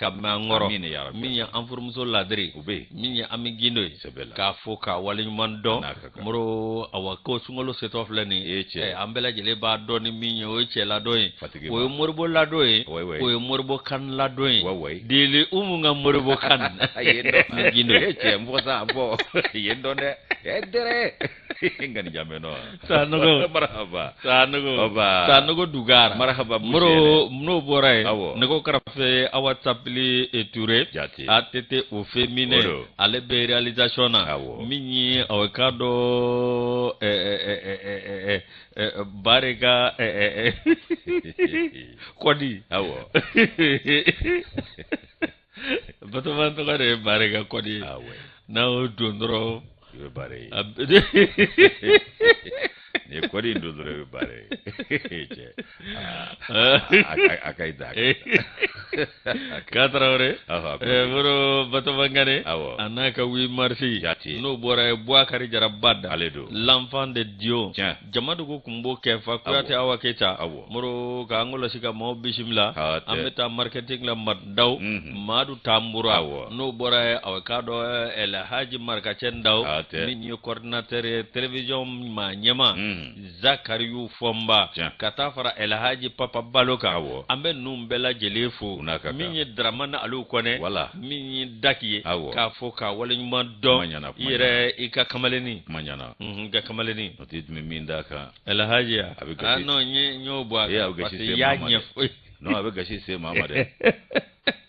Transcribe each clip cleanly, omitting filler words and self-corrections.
ka mɛn an kɔrɔ. Amina ya Rabbi. Min ye an furumuso ladiri, O bɛ yen. Min ye Ami Gindo ye, Sɛbɛ la. K'a fo k'a waleɲuman dɔn. N'a ka kan. Moro, awa, ko sunkalo setɔ filɛ nin Ee, cɛ. An bɛɛ lajɛlen b'a dɔn ni min ye, o ye cɛ ladon ye. Fatigi O ye ma. moribo ladon ye. Ouais, ouais. O ye moribo kan ladon ye. Ouais, ouais. Deli Umu ka moribo kan. Yen dɔn. Ami Gindo. E cɛ, n fɔ sa, n fɔ. Yen dɔn dɛ. E dɛrɛ. N ka nin jamɛ nɔ. Sanogo. Marhaba. Sanogo. Ɔba. Sanogo Dugara. Marhaba, Moro, n'o bɔra yen. Awɔ. Nɛgɛw karafe Awa Sapili Ture. Jate. ATT au féminin. O don. Ale bɛ réalisation na. Awɔ. Min ye aw k'a dɔn ɛ ɛ ɛ ɛ ɛ ɛ Barika ɛ ɛ ɛ Kɔdi. Awɔ. Batoma tɔgɔ de ye Barika Kɔdi ye. Awɔ. N'a y'o don dɔrɔn. I bɛ baara ye. A N'i ye kɔdi in don dɔrɔn, i bɛ baara ye. Cɛ. A ka ɲi da. K'a Tarawele. Ɔhɔ, Moro Batoma Ngane. Awɔ. A n'a ka 8 mars. Jate. N'o bɔra yen, Buwakari Jara Bada. Ale don. L'enfant de Dieu. Tiɲɛ. Jamadugu kun b'o kɛ fa Kuyate Awa Keyita. Awɔ. Moro k'an kɔlɔsi ka maaw bisimila. Ah, tɛ. An bɛ taa marketing la Madaw. Madu Tambura. Awɔ. N'o bɔra yen, a k'a dɔn Elhaji Marikacɛ Ndaw. Ah, tɛ. Min ye coordinateur ye télévision maa ɲɛma. Zakariyu Fɔnba. Tiɲɛ. Ka taa fara Elhaji Papa Balo kan. Awɔ. An bɛ ninnu bɛɛ lajɛlen fo. U n'a ka kan. Min ye Dramane Aliyu Kɔnɛ. Wala. Min ye Daki ye. Awɔ. K'a fɔ k'a waleɲuman Kuma dɔn. ɲɛna, I kuma yɛrɛ i ka kamalennin. Kuma ɲɛna. I ka kamalennin. O tɛ tun bɛ min d'a kan. Elhaji ya. A bɛ gasi. Ah non, n y'o bɔ a Ee, a kan bɛ gasi parce que se i y'a maa ma dɛ. ɲɛfɔ. Non, a bɛ gasi se maa ma dɛ.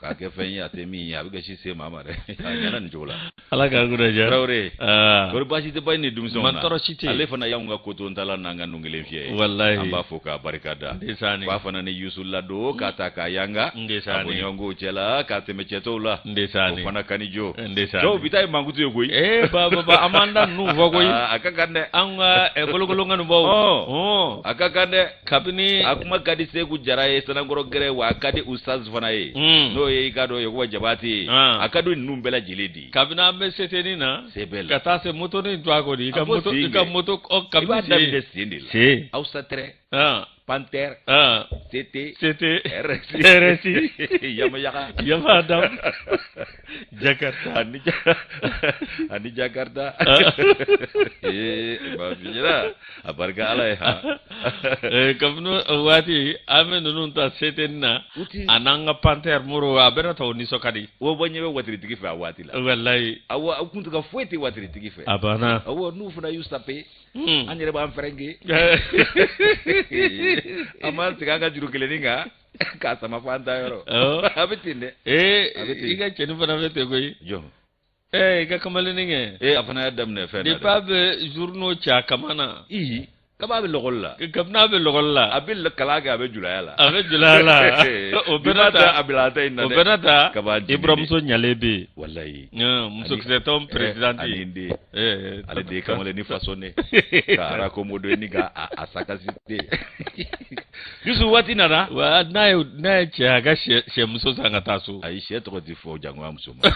K'a kɛ fɛn ye a tɛ min ye, a bɛ gasi se maa ma dɛ. A ɲɛna nin cogo la. Ala k'an kunna diya. Tarawele. Ah. Kɔri baasi tɛ ba ni denmisɛnw na. Man tɔɔrɔ si tɛ yen. Ale fana y'anw ka kotontala n'an ka nun kelen fiyɛ ye. Walahi. An b'a fo k'a barika da. Ndesaani. K'a fana ni Yusu ladon k'a ta k'a yanga. Ndesaani. A bɔɲɔgɔnkow cɛla k'a tɛmɛ cɛtɔw la. Ndesaani. O fana ka ni jo. Ndesaani. Dɔw bi taa ye mankutu ye koyi. Ee ba ba ba, an b'an da ninnu fɔ koyi. Ah, a ka kan dɛ. An ka bolokolo ŋanubaw. Ɔn. Ɔn. A ka kan dɛ. Kabini. A kuma ka di Seku Jara ye Sanankɔrɔ gɛrɛ wa a ka di Ustaz fana ye. N'o ye i ka dɔn Yakuba Jabate ye. Ah. A ka di ninnu bɛɛ lajɛlen de ye. Kabini an bɛ seteni na. Se bɛɛ la. Ka taa se motonin to a kɔni. I ka A fɔ moto sen i ka kɛ. moto ɔ I b'a kabini daminɛ sen de la. sen. Awusa tɛrɛ. Ah. Panthère. Ah. CT. CT. RSI. RSI. Yamayaga. Yamadam. Jakarta. Ani Jakarta. Ah. Ee, ba fi ɲɛna. A barika Ala ye ha. Kabini o waati an bɛ ninnu ta seteni na. U ti- A n'an ka Panthère Moro a bɛna ta o nisɔn ka di. O bɔ ɲɛ bɛ watiritigi fɛ a waati la. Walayi. Awɔ, a kun tɛ ka foyi tɛ watiritigi fɛ. A banna. Awɔ, n'u fana y'u sape, an yɛrɛ b'an fɛrɛnke. An b'an sigi an ka juru kelennin kan k'a sama fo an taa yɔrɔ. Awɔ. A bɛ ten dɛ. A bɛ ten. I ka cɛnin fana bɛ ten koyi. Jɔn. I ka kamalennin kɛ. Ee, a fana y'a daminɛ fɛn na Depuis dɛ. a bɛ journaux ci a kama na. Ihi, kab'a bɛ lɔgɔli la. Kabini a bɛ lɔgɔli la. A bɛ kalan kɛ, a bɛ julaya la. A bɛ julaya la. O Bi bɛɛ ma n'a ta. a bila a ta in na O dɛ. bɛɛ n'a ta. Kaba jigin Iburamuso ɲalen bɛ yen. Walayi. Musokisɛtɔn présidente. Ani n den. Ale de ye kamalennin façonné. Ka arakomodo ni ka a sakasi te. Yusu waati nana. Wa n'a ye cɛ a ka sɛmuso san ka taa so. Ayi, sɛ tɔgɔ ti fɔ jangoya muso ma.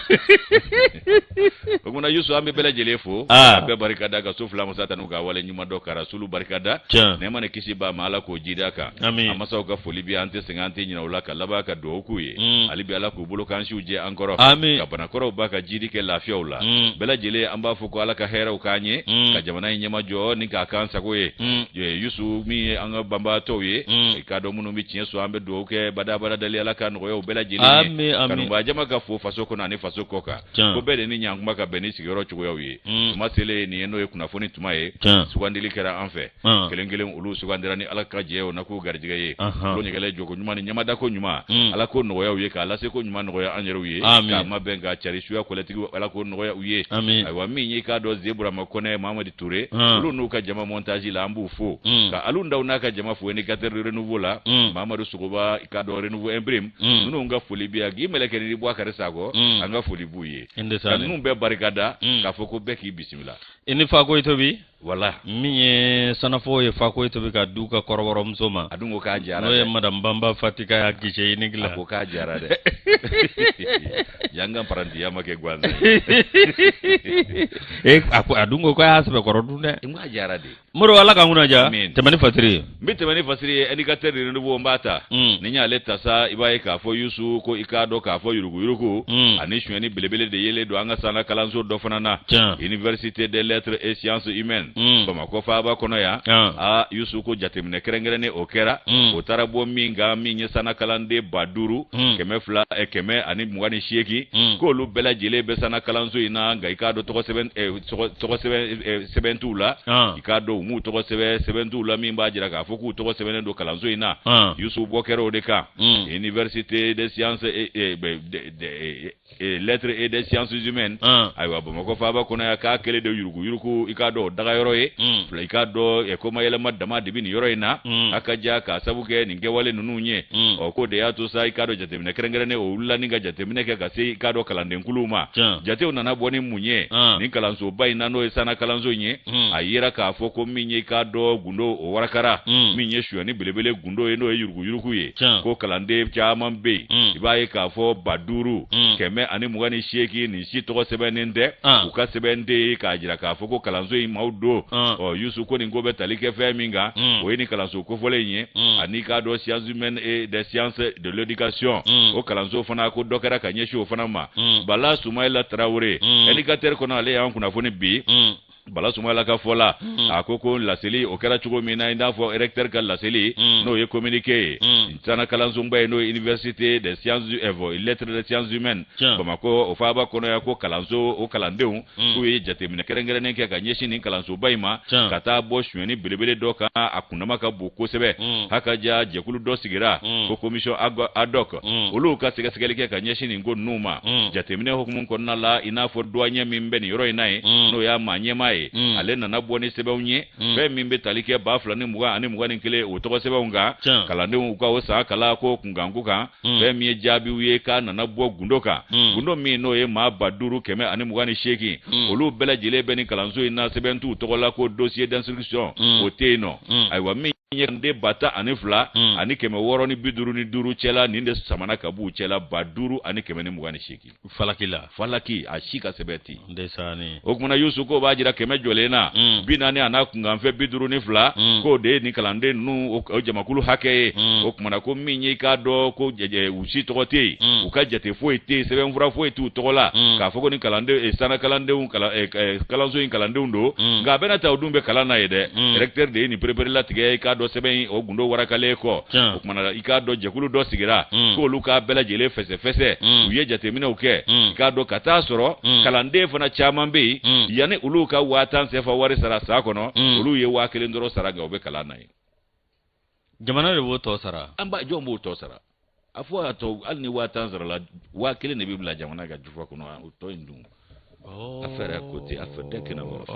O kumana Yusu, an bɛ bɛɛ lajɛlen fo. Ah. Ka bɛɛ barika da, ka so fila masa tanu, ka wale ɲuman dɔn, ka rasulu barika da. Tiɲɛ. Nɛɛma ni kisi b'a ma, Ala k'o jidi a kan. Amin. A masaw ka foli bi an tɛ sɛgɛn, an tɛ ɲinɛ o la, ka laban ka dugawu k'u ye. Hali bi Ala k'u bolo k'an siw jɛ an kɔrɔ. Amin. Ka banakɔrɔw ba ka jidi kɛ lafiyaw la. Bɛɛ lajɛlen an b'a fɔ ko Ala ka hɛrɛw k'an ye. Ka jamana in ɲɛmajɔ ni k'a k'an sago ye. Yusu, min ye an ka banbaatɔw ye. I k'a dɔn minnu bɛ tiɲɛ so, an bɛ dugawu kɛ badabada dali Ala ka nɔgɔya u bɛɛ lajɛlen ye. Amin, amin. Kanubaa jama ka fo faso kɔnɔ ani faso kɔ kan. Tiɲɛ. Ko bɛɛ de ni ɲankuma ka bɛn ni sigiyɔrɔ cogoyaw ye. Tuma selen nin ye, n'o ye kunnafoni tuma ye. Tiɲɛ. Sugandili kɛra an fɛ. Ah. Kelen kelen olu sugandira ni Ala ka jɛ o na k'u garijɛgɛ ye. Ahan. Olu ɲɛgɛlɛ jɔko ɲuman ni ɲamadako ɲuman. Ala k'o nɔgɔya u ye, k'a lase ko ɲuman nɔgɔya an yɛrɛw ye. Amin. K'a mabɛn k'a cari suya kɔlɛtigiw, Ala k'o nɔgɔya u ye. Amin. Ayiwa, min y'i k'a dɔn Zeburama Kɔnɛ, Mamadi Ture. Ah. Olu n'u ka jama montage la, an b'u fo. Ka Alu Ndaw n'a ka jama fo indicateur de renouveau la. Mamadu Sogoba, i k'a dɔn renouveau imprime. Ninnu ka foli bi yan k'i mɛlɛkɛ ni bɔ a kari sakɔ. An ka foli b'u ye. Ka Ndesaani. ninnu bɛɛ barika da k'a fɔ ko bɛɛ k'i bisimila. I ni Fakoyi tobi. Wala. Min ye sanafo ye, Fakoyi tobi ka du ka kɔrɔbɔrɔmuso ma. A dun ko k'a jara N'o ye dɛ. madame Banba Fatika y'a guichet unique la. A ko k'a jara dɛ. an ka parantiya ma kɛ gansan ye. A ko a dun ko k'a y'a sɛbɛkɔrɔ dun dɛ. N ko a diyara de. Moro Ala k'an kunna diya. Tɛmɛ ni fasiri ye. N bɛ tɛmɛ ni fasiri ye indicateur du renouveau n b'a ta. Ni n y'ale ta sa i b'a ye k'a fɔ Yusu ko i k'a dɔn k'a fɔ yuruguyurugu ani sonyɛni belebele de yelen don an ka sanna kalanso dɔ fana na. Université des lettres et sciences humaines. Bamakɔ faaba kɔnɔ yan. Aa Yusu ko jateminɛ kɛrɛnkɛrɛnnen o kɛra. O taara bɔ min kan min ye sanna kalanden 5128 k'olu bɛɛ lajɛlen bɛ sanna kalanso in na nka i k'a dɔn tɔgɔ sɛbɛn tɔgɔ sɛbɛn sɛbɛn t'u la i k'a dɔn u m'u tɔgɔ sɛbɛn sɛbɛn t'u la min b'a jira k'a fɔ k'u tɔgɔ sɛbɛnnen don kalanso in na Yusu bɔ kɛra o de kan université des sciences lettres et des sciences humaines ayiwa Bamakɔ faaba kɔnɔ yan k'a kɛlen de yuruguyurugu i k'a dɔn o dagayɔrɔ ye fila i k'a dɔn komayɛlɛma dama de bɛ nin yɔrɔ in na a ka ja k'a sabu kɛ nin kɛwale ninnu ye ɔ k'o de y'a to sa i k'a dɔn jateminɛ kɛrɛnkɛrɛnnen o wulila ni ka jateminɛ kɛ ka se i k'a dɔn kalandenkuluw ma jatew nana bɔ ni mun ye nin kalansoba in na n'o ye sanna kalanso in ye a yera k'a fɔ ko min ye i k'a dɔn gundo o warakara min ye sonyani belebele gundo ye n'o ye yuruguyurugu ye ko kalanden caman bɛ yen i b'a ye k'a fɔ 5128 nin si tɔgɔ sɛbɛnnen tɛ u ka sɛbɛn tɛ yen k'a jira k'a fɔ ko kalanso in maaw don ɔ Yusu ko nin ko bɛ tali kɛ fɛn min kan o ye nin kalanso kofɔlen in ye ani k'a dɔn sciences humaines et des sciences de l'éducation o kalanso fana ko dɔ kɛra ka ɲɛsin o fana ma Bala Sumayila Tarawele indicateur kɔnɔ ale y'an kunnafoni bi Bala Sumayila ka fɔ la a ko ko laseli o kɛra cogo min na i n'a fɔ recteur ka laseli n'o ye communiqué ye sanna kalansoba ye n'o ye université des sciences lettres des sciences humaines Bamakɔ o faaba kɔnɔ yan ko kalanso o kalandenw k'u ye jateminɛ kɛrɛnkɛrɛnnen kɛ ka ɲɛsin nin kalansoba in ma ka taa bɔ sonyani belebele dɔ kan a kundama ka bon kosɛbɛ hakaja jɛkulu dɔ sigira ko commission ad hoc olu ka sɛgɛsɛgɛli kɛ ka ɲɛsin nin ko ninnu ma jateminɛ hukumu kɔnɔna la i n'a fɔ doyen min bɛ nin yɔrɔ in na yen n'o y'a maa ɲɛmaa ye ale nana bɔ ni sɛbɛnw ye fɛn min bɛ tali kɛ 2020 ani 21 o tɔgɔ sɛbɛnw kan kalandenw ka o san kalan ko kunkanko kan fɛn min ye jaabiw ye k'a nana bɔ gundo kan gundo min n'o ye maa 5128 olu bɛɛ lajɛlen bɛ nin kalanso in na sɛbɛn t'u tɔgɔ la ko dossier d'inscription o tɛ yen nɔ ayiwa min ye kalanden 12 ani 655 cɛla nin de samana ka b'u cɛla 5128. Falaki la. Falaki a si ka sɛbɛn tɛ yen. O kumana Yusu k'o b'a jira kɛmɛ jɔlen na 40 a n'a kunkanfɛn 52 k'o de ye nin kalanden ninnu o jamakulu hakɛ ye o kumana ko min ye i k'a dɔn ko u si tɔgɔ tɛ yen u ka jate foyi tɛ yen sɛbɛnfura foyi t'u tɔgɔ la k'a fɔ ko nin kalanden sanna kalandenw kalanso in kalandenw don nka a bɛna ta o dun bɛ kalan na ye dɛ recteur de ye nin pereperelatigɛ i k'a dɔn sɛbɛn in o gundo warakalen kɔ o kumana i k'a dɔn jɛkulu dɔ sigira k'olu k'a bɛɛ lajɛlen fɛsɛfɛsɛ u ye jateminɛw kɛ i k'a dɔn ka taa sɔrɔ kalanden fana caman bɛ yen yanni olu ka 50,000 sefa wari sara san kɔnɔ olu ye 1000 dɔrɔn sara nka u bɛ kalan na yen. Jamana de b'o tɔ sara. An ba jɔn b'o tɔ sara? A fɔ a tɔ hali ni 50,000 sarala 1000 de bɛ bila jamana ka jufa kɔnɔ o tɔ in dun. Affaire ko tɛ affaire dɛ kɛnɛ wɔrɔ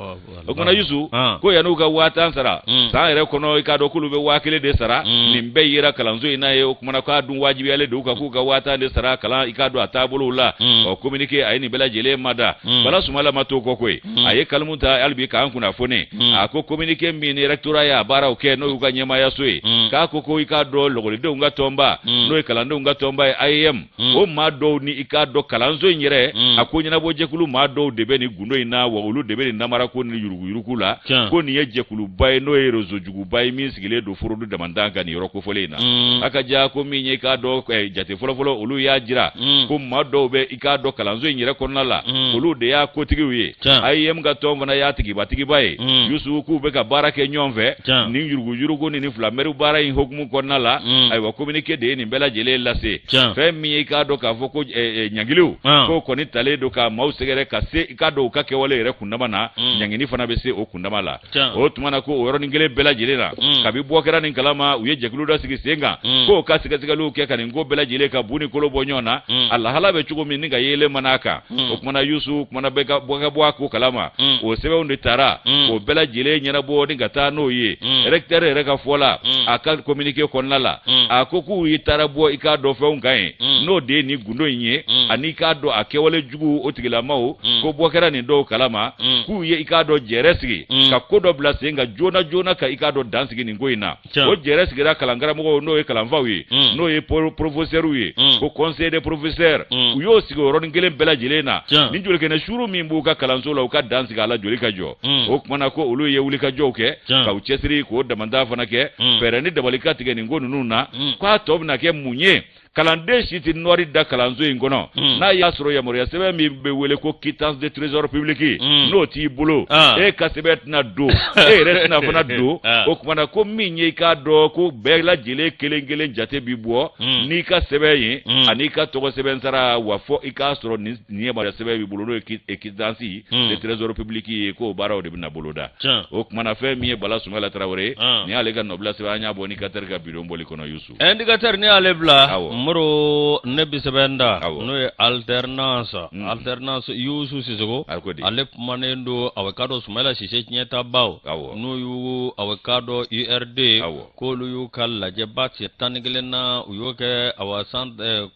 o kumana Yusu ko yan'u ka 50,000 sara san yɛrɛ kɔnɔ i k'a dɔn k'olu bɛ 1000 de sara nin bɛɛ yera kalanso in na ye o kumana k'a dun wajibiyalen don u kan k'u ka 50,000 de sara kalan i k'a dɔn a taabolow la ɔ communiqué a ye nin bɛɛ lajɛlen mada Bala Sumala ma to kɔ koyi a ye kalimu ta hali bi k'an kunnafoni a ko communiqué min ni rectorat y'a baaraw kɛ n'o y'u ka ɲɛmaayaso ye k'a ko ko i k'a dɔn lɔgɔlidenw ka tɔnba n'o ye kalandenw ka tɔnba ye AEEM o maa dɔw ni i k'a dɔn kalanso in yɛrɛ a ko ɲɛnabɔ jɛkulu maa dɔw de bɛ nin gundo in na wa olu de bɛ nin namarako ni yuruguyurugu la ko nin ye jɛkuluba ye n'o ye réseau juguba ye min sigilen don fraude damantan kan nin yɔrɔ kofɔlen in na a ka ja ko min ye i k'a dɔn jate fɔlɔfɔlɔ olu y'a jira ko maa dɔw bɛ i k'a dɔn kalanso in yɛrɛ kɔnɔna la olu de y'a kotigiw ye AEEM ka tɔn fana y'a tigibatigiba ye Yusu k'u bɛ ka baara kɛ ɲɔgɔn fɛ nin yuruguyurugu ni nin filamɛri baara in hukumu kɔnɔna la ayiwa communiqué de ye nin bɛɛ lajɛlen lase fɛn min ye i k'a dɔn k'a fɔ ko ɲangiliw k'o kɔni talen don ka maaw sɛgɛrɛ ka se i k'a dɔn u ka kɛwale yɛrɛ kundama na ɲangini fana bɛ se o kundama la o tuma na ko o yɔrɔnin kelen bɛɛ lajɛlen na kabi bɔ kɛra nin kalama u ye jɛkulu dɔ sigi sen kan k'o ka sɛgɛsɛgɛliw kɛ ka nin ko bɛɛ lajɛlen ka bu ni kolo bɔ ɲɔgɔn na a lahala bɛ cogo min ni ka yeelen mana a kan o kumana Yusu kumana bɛɛ ka bɔ ka bɔ a ko kalama o sɛbɛnw de tara k'o bɛɛ lajɛlen ɲɛnabɔ ni ka taa n'o ye recteur yɛrɛ ka fɔ la a ka communiqué kɔnɔna la a ko k'u ye taara bɔ i k'a dɔn fɛnw kan ye n'o de ye nin gundo in ye ani i k'a dɔn a kɛwale jugu o tigilamaw Ko bɔ kɛra nin dɔw kalama k'u ye i k'a dɔn jɛrɛ sigi ka ko dɔ bila sen kan joona joona ka i k'a dɔn dan sigi nin ko in na. O jɛrɛ sigira kalankaramɔgɔw, n'o ye kalanfaw ye, n'o ye professeurs ye, ko conseil des professeurs, u y'o sigi o yɔrɔnin kelen bɛɛ lajɛlen na. Ni jolikɛnɛ suru min b'u ka kalanso la, u ka dan sigi a la, joli ka jɔ. O tuma na ko olu ye wulikajɔw kɛ ka u cɛsiri k'o damanda fana kɛ, fɛɛrɛ ni dabali ka tigɛ nin ko ninnu na. K'a tɔ bɛna kɛ mun ye? Kalanden si tɛ nɔri da kalanso in kɔnɔ n'a y'a sɔrɔ yamaruya sɛbɛn min bɛ wele ko quittance de trésor public n'o t'i bolo. E ka sɛbɛn tɛna don, e yɛrɛ tɛna fana don. O tuma na ko min ye i k'a dɔn ko bɛɛ lajɛlen kelen kelen jate bi bɔ n'i ka sɛbɛn ye an'i ka tɔgɔ sɛbɛn sara wa, fɔ i k'a sɔrɔ nin yamaruya sɛbɛn b'i bolo, n'o ye quittance de trésor public ye, k'o baaraw de bɛna boloda. O tuma na fɛn min ye Bala Sumayila Tarawele, nin y'ale ka nɔbila sɛbɛn, an y'a bɔ Indicateur ka bidon bɔli kɔnɔ, Yusu. Indicateur, ne y'ale bila. Moro, ne bi sɛbɛn da, n'o ye alternance. Alternance, Yusu Sisoko, ale kumanen don. A k'a dɔn Sumayila Sise tiɲɛtabaw, n'o y'u a k'a dɔn URD, k'olu y'u ka lajɛba cɛ 11 na, u y'o kɛ awa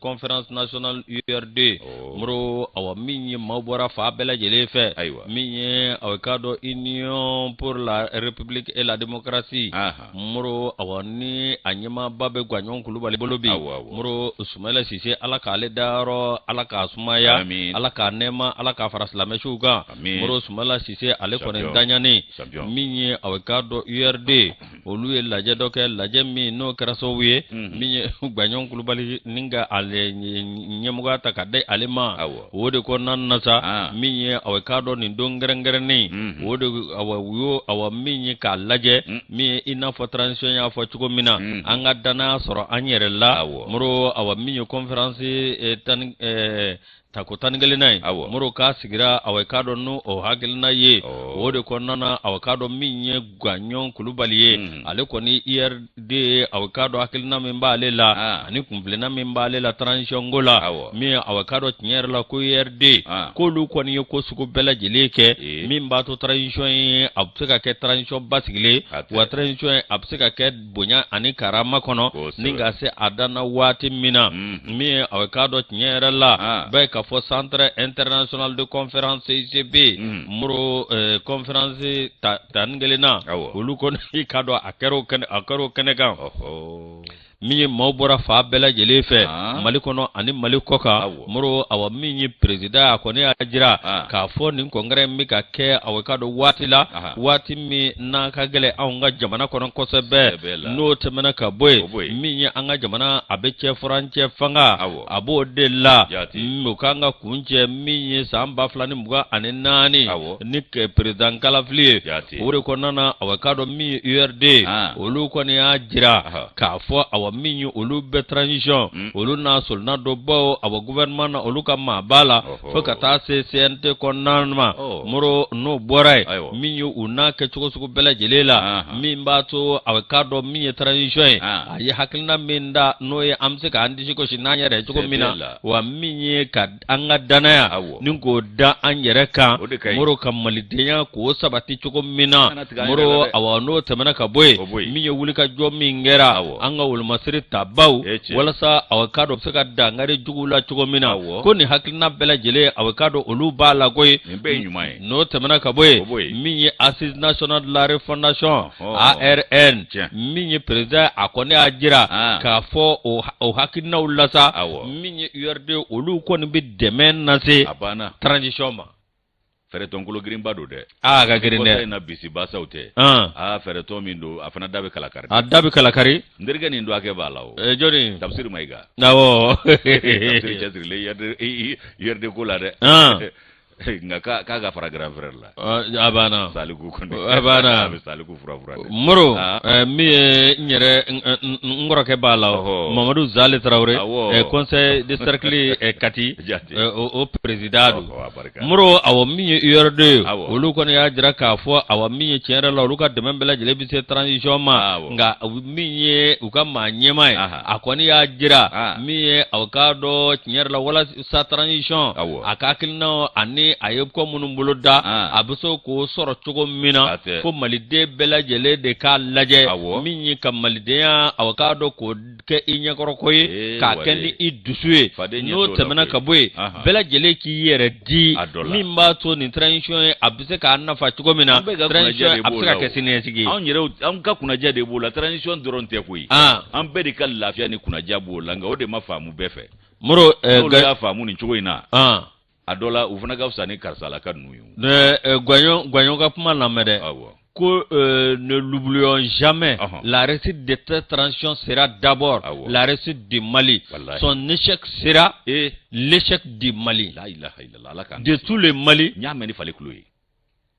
conférence nationale URD. Moro, awa min ye maaw bɔra fan bɛɛ lajɛlen fɛ, min ye a k'a dɔn Union pour la République et la démocratie, Moro, awa ni a ɲɛmaaba bɛ Gaɲɔn Kulubali bolo bi. Moro, Sumayila Sise, Ala k'ale dayɔrɔ, Ala k'a sumaya, Ala k'a nɛɛma, Ala k'a fara silamɛsiw kan. Moro, Sumayila Sise, ale kɔni daɲani min ye a k'a dɔn URD, olu ye lajɛ dɔ kɛ, lajɛ min n'o kɛra sababu ye min ye Gaɲɔn Kulubali ni ka ale ɲɛmɔgɔya ta ka di ale ma. O de kɔnɔna na sa, min ye a k'a dɔn nin don kɛrɛnkɛrɛnnen o de, awa u y'o awa min ye k'a lajɛ min ye i n'a fɔ transition y'a fɔ cogo min na, an ka danaya sɔrɔ an yɛrɛ la. Moro, awa min ye conférence tan tako 11nan ye, Moro, k'a sigira awa k'a dɔn n'o o hakilina ye. O de kɔnɔna na, awa k'a dɔn min ye Gaɲɔn Kulubali ye, ale kɔni URD, awa k'a dɔn hakilina min b'ale la ani kunfilenna min b'ale la transition ko la, min awa k'a dɔn tiɲɛ yɛrɛ la ko URD, k'olu kɔni ye ko sugu bɛɛ lajɛlen kɛ min b'a to transition ye a bɛ se ka kɛ transition basigilen, wa transition ye a bɛ se ka kɛ bonya ani karama kɔnɔ ni ka se a dan na waati min na. Min ye a k'a dɔn tiɲɛ yɛrɛ la bɛɛ k'a fɔ Centre international de conférence CICB, Moro, conférence 11nan, olu kɔni i k'a dɔn a kɛra o kɛnɛ kan, min ye maaw bɔra fan bɛɛ lajɛlen fɛ Mali kɔnɔ ani Mali kɔkan. Moro, awa min ye président, a kɔni y'a jira k'a fɔ nin congrès in bɛ ka kɛ awa k'a dɔn waati la, waati min n'a ka gɛlɛn anw ka jamana kɔnɔ kosɛbɛ. N'o tɛmɛna ka bɔ yen, min ye an ka jamana a bɛ cɛ furancɛ fanga, a b'o de la o k'an ka kuncɛ min ye san 2024 ni président kalafili ye. O de kɔnɔna na, awa k'a dɔn min ye URD, olu kɔni y'a jira k'a fɔ awa min ye olu bɛ transition, olu n'a solonna dɔ baw awa gouvernement na, olu ka maa b'a la fo ka taa se CNT kɔnɔna ma. Moro, n'o bɔra yen, min ye u n'a kɛ cogo sugu bɛɛ lajɛlen la min b'a to a k'a dɔn min ye transition ye, a ye hakilina min da, n'o ye an bɛ se k'an disi gosi n'an yɛrɛ ye cogo min na, wa min ye ka an ka danaya ni k'o da an yɛrɛ kan, Moro, ka malidenya k'o sabati cogo min na. Moro, awa n'o tɛmɛna ka bɔ yen, min ye wulikajɔ min kɛra an ka wolomasiri tabaw walasa awa k'a dɔn bɛ se ka dankari juguw la cogo min na, ko nin hakilina bɛɛ lajɛlen, awa k'a dɔn olu b'a la koyi. N'o tɛmɛna ka bɔ yen, min ye Assise nationale de la refondation, ARN, min ye président, a kɔni y'a jira k'a fɔ o hakilinaw la sa, min ye URD, olu kɔni bɛ dɛmɛ lase transition ma. Fɛɛrɛtɔn kolo girinba don dɛ. Aa, ka girin dɛ. In na bisi basaw tɛ. Aa, fɛɛrɛtɔn min don, a fana da bɛ kalakari. A da bɛ kalakari. N terikɛ, nin don hakɛ b'a la o. Jɔni? Tafsiri Mayiga. Awɔ. Tafsiri cɛsirilen URD ko la dɛ. Nka k'a ka fara grand frère la. A banna. Saliku kɔni. A banna. A bɛ Saliku fura fura dɛ. Moro, min ye n yɛrɛ n kɔrɔkɛ b'a la, Mamadu Zale Tarawele, conseil de cercle Kati, o président don. Moro, awɔ min ye URD ye, olu kɔni y'a jira k'a fɔ awa min ye tiɲɛ yɛrɛ la, olu ka dɛmɛ bɛɛ lajɛlen bɛ se transition ma. Nka min ye u ka maa ɲɛmaa ye, a kɔni y'a jira min ye aw k'a dɔn tiɲɛ yɛrɛ la, walasa transition a ka hakilinaw ani ni a ye ko minnu bolo da, a bɛ se k'o sɔrɔ cogo min na, fo maliden bɛɛ lajɛlen de k'a lajɛ min ye ka malidenya, awa k'a dɔn k'o kɛ i ɲɛkɔrɔko ye, k'a kɛ ni i dusu ye. N'o tɛmɛna ka bɔ yen, bɛɛ lajɛlen k'i yɛrɛ di min b'a to nin transition ye a bɛ se k'a nafa cogo min na, transition a bɛ se ka kɛ siniɲɛsigi ye. Anw yɛrɛ, an ka kunnadiya de b'o la, transition dɔrɔn tɛ koyi. An bɛɛ de ka lafiya ni kunnadiya b'o la, nka o de ma faamu bɛɛ fɛ. Moro, n'olu y'a faamu nin cogo in na, a dɔ la u fana ka fisa ni karisalaka ninnu ye. Gwaɲɔ Gwaɲɔ ka kuma lamɛn dɛ. Ko ne l'oublions jamais, la réussite de cette transition sera d'abord la réussite du Mali. Wallahi. Son échec sera l'échec du Mali. La ilaha illallah, Ala k'an De tout le Mali. N y'a mɛn ni fali kulo ye.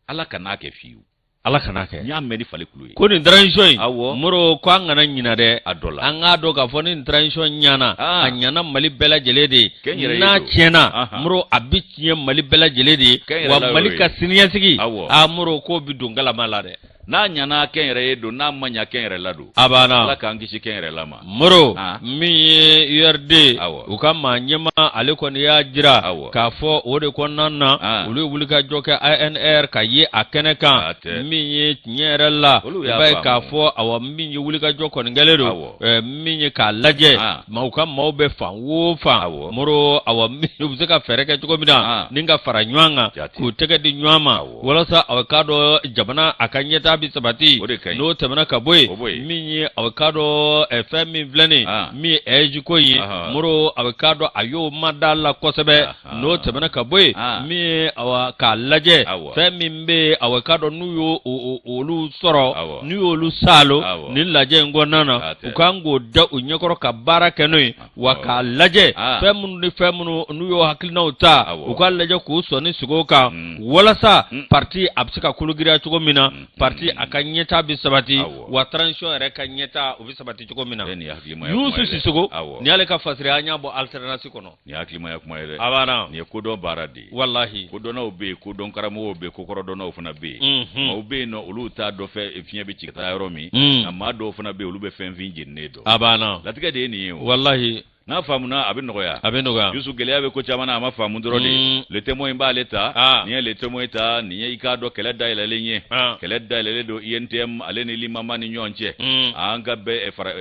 Ala kan'a kɛ fiyewu. Ala kana kɛ. N y'a mɛn ni fali kulo ye. Ko nin transition in, Moro, ko an kana ɲina dɛ. A dɔ la. An k'a dɔn k'a fɔ ni nin transition ɲana, a ɲana Mali bɛɛ lajɛlen de ye. N'a tiɲɛna, Moro, a bɛ tiɲɛ Mali bɛɛ lajɛlen de ye. Wa Mali ka siniɲɛsigi, a Moro, k'o bɛ don galama la dɛ. N'a ɲana kɛnyɛrɛye don, n'a ma ɲa kɛnyɛrɛla don. A banna. Ala k'an kisi kɛnyɛrɛla ma. Moro, min ye URD, u ka maa ɲɛmaa, ale kɔni y'a jira k'a fɔ o de kɔnɔna na, olu ye wulikajɔ kɛ ANR ka ye a kɛnɛ kan. Min ye tiɲɛ yɛrɛ la, i b'a ye k'a fɔ, awa, min ye wulikajɔ kɔni kɛlen don, min ye k'a lajɛ maaw ka maaw bɛ fan o fan, Moro, awa, u bɛ se ka fɛɛrɛ kɛ cogo min na ni ka fara ɲɔgɔn kan, k'u tɛgɛ di ɲɔgɔn ma walasa aw k'a dɔn jamana a ka ɲɛtaa bɛ sabati. N'o tɛmɛna ka bɔ yen, min ye aw k'a dɔn fɛn min filɛ nin min ye AES ko ye, Moro, aw k'a dɔn a y'o mada la kosɛbɛ. N'o tɛmɛna ka bɔ yen, min ye awa k'a lajɛ fɛn min bɛ yen, awa k'a dɔn n'u y'o olu sɔrɔ, n'u y'olu saalo nin lajɛ in kɔnɔna na, u kan k'o da u ɲɛkɔrɔ ka baara kɛ n'o ye, wa k'a lajɛ fɛn minnu ni fɛn minnu n'u y'o hakilinaw ta, u k'a lajɛ k'u sɔnni sigi o kan walasa parti a bɛ se ka kologiriya cogo min na, parti a ka ɲɛtaa bɛ sabati, wa transition yɛrɛ ka ɲɛtaa o bɛ sabati cogo min na. Yusu Sisoko nin y'ale ka fasiri, an y'a bɔ alternance kɔnɔ. Nin ye hakilimaya kuma ye dɛ. A banna. Nin ye kodɔn baara de ye. Walahi. Kodɔnnaw bɛ yen, kodɔn karamɔgɔw bɛ yen, kokɔrɔdɔnnaw fana bɛ yen. Maaw bɛ yen nɔ, olu t'a dɔn fɛn fiɲɛ bɛ ci ka taa yɔrɔ min. Nka maa dɔw fana bɛ yen, olu bɛ fɛn fin jeninen dɔn. A banna. Latigɛ de ye nin ye o. Walahi. N'a faamuna, a bɛ nɔgɔya. A bɛ nɔgɔya. Yusu, gɛlɛya bɛ ko caman na, a ma faamu dɔrɔn de. Le Témoin b'ale ta. N'i ye Le Témoin ta, nin ye i k'a dɔn kɛlɛ dayɛlɛlen ye. Kɛlɛ dayɛlɛlen don UNTM ale ni Limama ni ɲɔgɔn cɛ. An ka bɛɛ fara